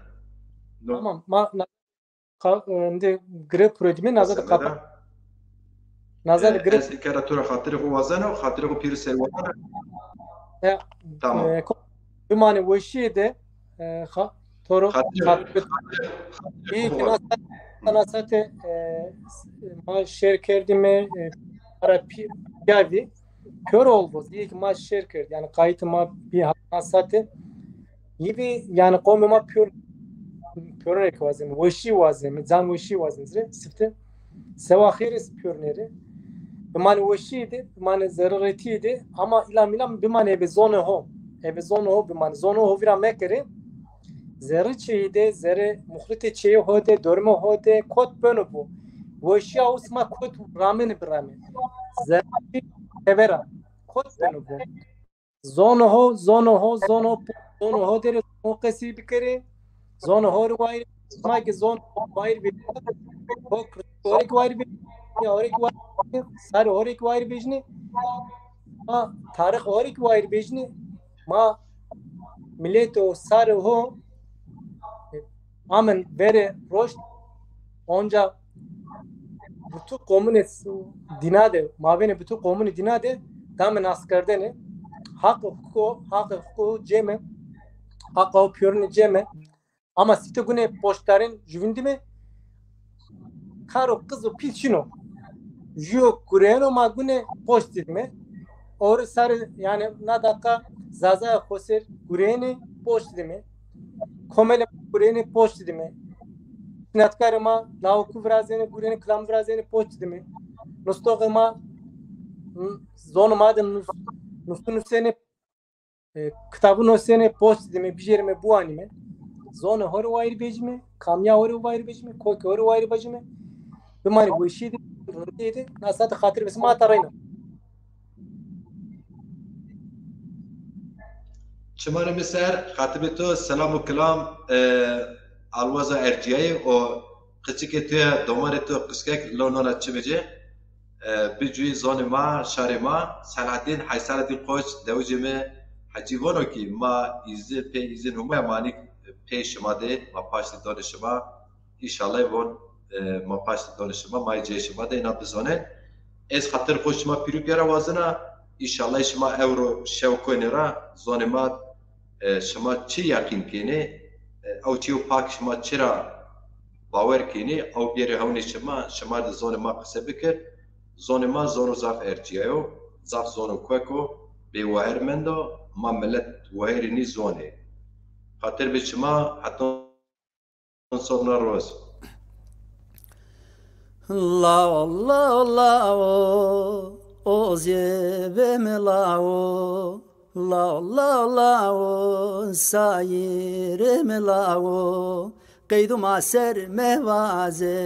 No. Tamam. Ma Ka-, e, indi gire proyedimê naza de qapa. Naza de gire. Ez kera to ra xatirê xo wazeno, xatirê xo pîrî ser wazeno. E, tamam. E, ko-, bimanê weşîye de, e, xa-, to ro xatirê, xatirê, xatirê xo wazeno. Î, nasate, e, s-, ma şêr kerdîme, e, ara pi-, piyavî. Pêro olvoz, yê ki ma şêr kerd, yanî qayîtê ma bî ha-, hasatê. Yî bî, yanî qomê ma pêro, pêro rê ki wazeme, weşî wazeme, can weşî wazeme zî rê, sifte. Sewa xêr est pêro nêrê. Bimanê weşî de, bimanê zerrî retî de, ama îlam îlam bimanê ebe zonê ho. Ebe zonê ho bimanê, zonê ho vîra mekerê. Zerrî çêyî de, zerrî muxlitê çêyê ho de, dormê ho de, kot beno bo. Weşîya usma kot ramene birame. Zerrî tevera. Kot beno bo. Zonê ho, zonê ho, zonê ho, zonê ho de rê, zonê ho qesî bikerê. Zonê ho rê wayîr, ma ki zonê ho wayîr vejî. Ho ho rê ki wayîr vejî. Ya ho rê ki wayîr vejî. Sarê ho rê ki wayîr vejî. Ma tarîx ho rê ki wayîr vejî. Ma miletê ho, sarê ho amen verê roşt, onca bütün qomunê dîna de, mabênê bütün qomunê dîna de dame naskerdene. Haqê huquqo, haqê huquqo ceme, haqa o pêrune ceme. Ama sifte gune poştarên juvîndime, karo qiz û pîl çin o. Jûyo gureyeno ma gune poşt didime. Ori sarê, yanî na daqa Zazaya xoser gureyene poşt didime. Komelê ma gureyene poşt didime. Sinetkarê ma lawiku virazene, gureyene kilamû virazene poşt didime. Nustoxê ma, zonê ma de nus-, nusu nusene, e, kitabû nusêne, post dime, bijêrime, biwanîme. Zonê ho rê wayîr vejîme, kamîya ho rê wayîr vejîme, kokê ho rê wayîr vejîme. Bimanê weşîye de, rindîye de, na sate xatir bes ma ta reyna. Çimanê mi ser, xatibê to selam û kilam, e, alwaza ercîyayê û qiçikê to ya, domanê to qizkek lo nona çi bicê. E, bicûyî zonê ma, şarê ma, Selahaddîn, Hecî Selahaddîn Koç, dewicê mi Hecî vono kî ma îzin, pê îzin Humaya ma nî pê şima de, ma paştî donê şima. Înşallah von, e, ma paştî donê şima, ma yê cê şima de îna bizonên. Ez xatir xo şima pîrû pîya ra wazena, înşallah şima ewro şew koynê ra, zonê ma, e, şima çi yeqîn kenê, e, ew çîyo pak şima çi ra bawer kenê, ew bêrê hewnê şima, şima de zonê ma qise bikir. Zonê ma zono zaf ercîya yo, zaf zono kuek o, bêweher mendo, ma milet weherî nî zonê. Xatir bi şima, heta Sonra roz. Lao, lao, lao, o zêbê mi lao. Lao, lao, lao, sayîrê mi lao. Qeydû ma ser mevaze,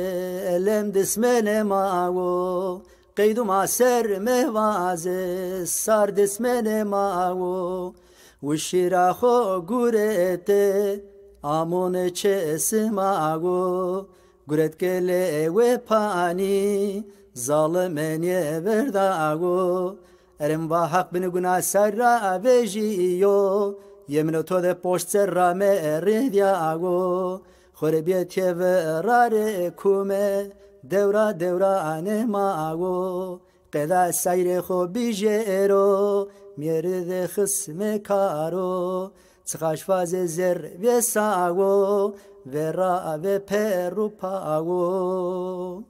elem dismenê ma wo. Qeydû ma ser mevaze, sar dismenê ma wo. Wişîra xo gurete, amûne çê sima wo. Guret ke lê we panî, zalime nêverda wo. Erem va Haq bini guna ser ra vejîyo, yemino to de poşt ser ra me rêdya wo. Xo rê bîye têvira rê kume, dewra dewra anê ma wo. Qeda sayrê xo bijêro, mêride xisme karo. Çixaş vazê zer vêsawo, vera ve perru pawo.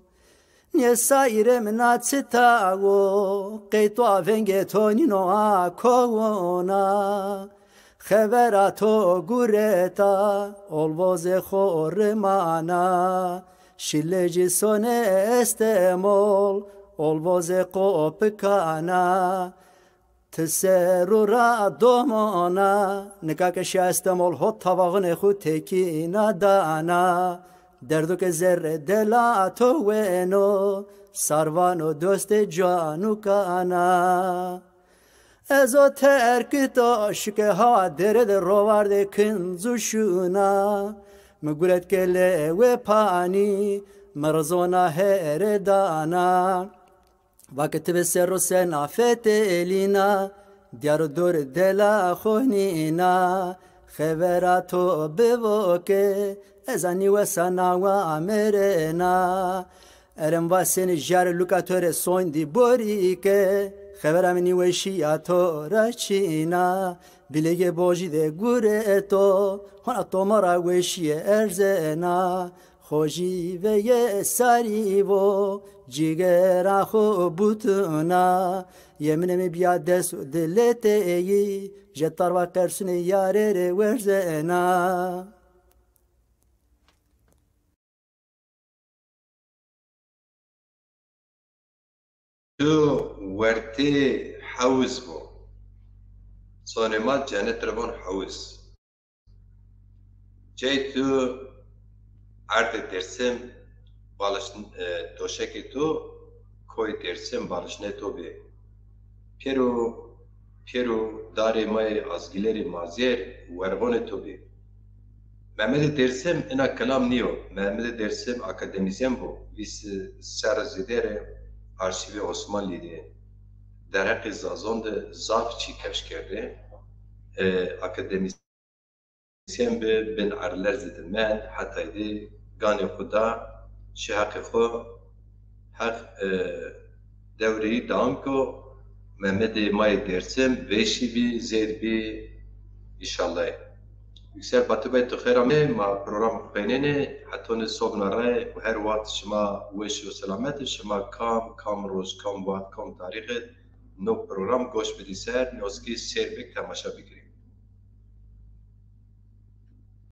Nê sayrê mi na çitawo, qey to vengê to nîno a kowona. Xevera to gureta, olvozê xo rimana. Şîlê jî sonê Estemol, olvozê qo pikana. Ti serû ra domona, nika ke şîya Estemol hot tavaxunê xu tekîna dana. Derdo ke zerrê dela to weno, sarvano dostê canûkana. Ez o terkito şike hawa dere de rovardê kinc û şuna. Mi guret ke lê we panî, mi rizona here dana. Va ke ti ve serro sena fetelîna, diyar û dor dela xo nîna. Xevera to bivo ke, ez a nîwesa nawa merena. Erem va senî jar luka to rê soyndî borî ke, xevera mi nîweşîya to ra çîna. Bilêgê bojî de gureto, hona toma ra weşîye erzena. Qojî veye sarî vo, cîgera xo butuna. Yeminê mi bîya des û dilê teyî, je tarwa qersunê yarê rê werzena. Tu wertê hewz bo. Sonê ma cenet re von hewz. Cey tu erdê Dêrsim balişn-, e, doşekê tu koyê Dêrsim balişnê to bê. Pêro, pêro darê ma yê azgîlerê mazêr werxonê to bê. Mehmedê Dêrsim ina kelam nîyo. Mehmedê Dêrsim akademîsyen bo. Vîst serra zêde rê arşîvê Osmanlî de derheqê Zazon de zaf çî kewş kerdê. E, akademîsyen bi bin erler zî de mend, hetay de ganê xwu da, şi heqê xwu, heq, e, dewreyî dewam ko, Mehmedê ma yê Dêrsim vêşî bî, zêd bî, înşallah. Yüksel Batı Bey, tu xêr amê, ma program xwu peynênê, hetonê sobna re û her wext şima weş û selamet, şima kam, kam roj, kam wext, kam tarîxê no program goş bidî ser, nîyoskî sêr bik, temaşa bikirî.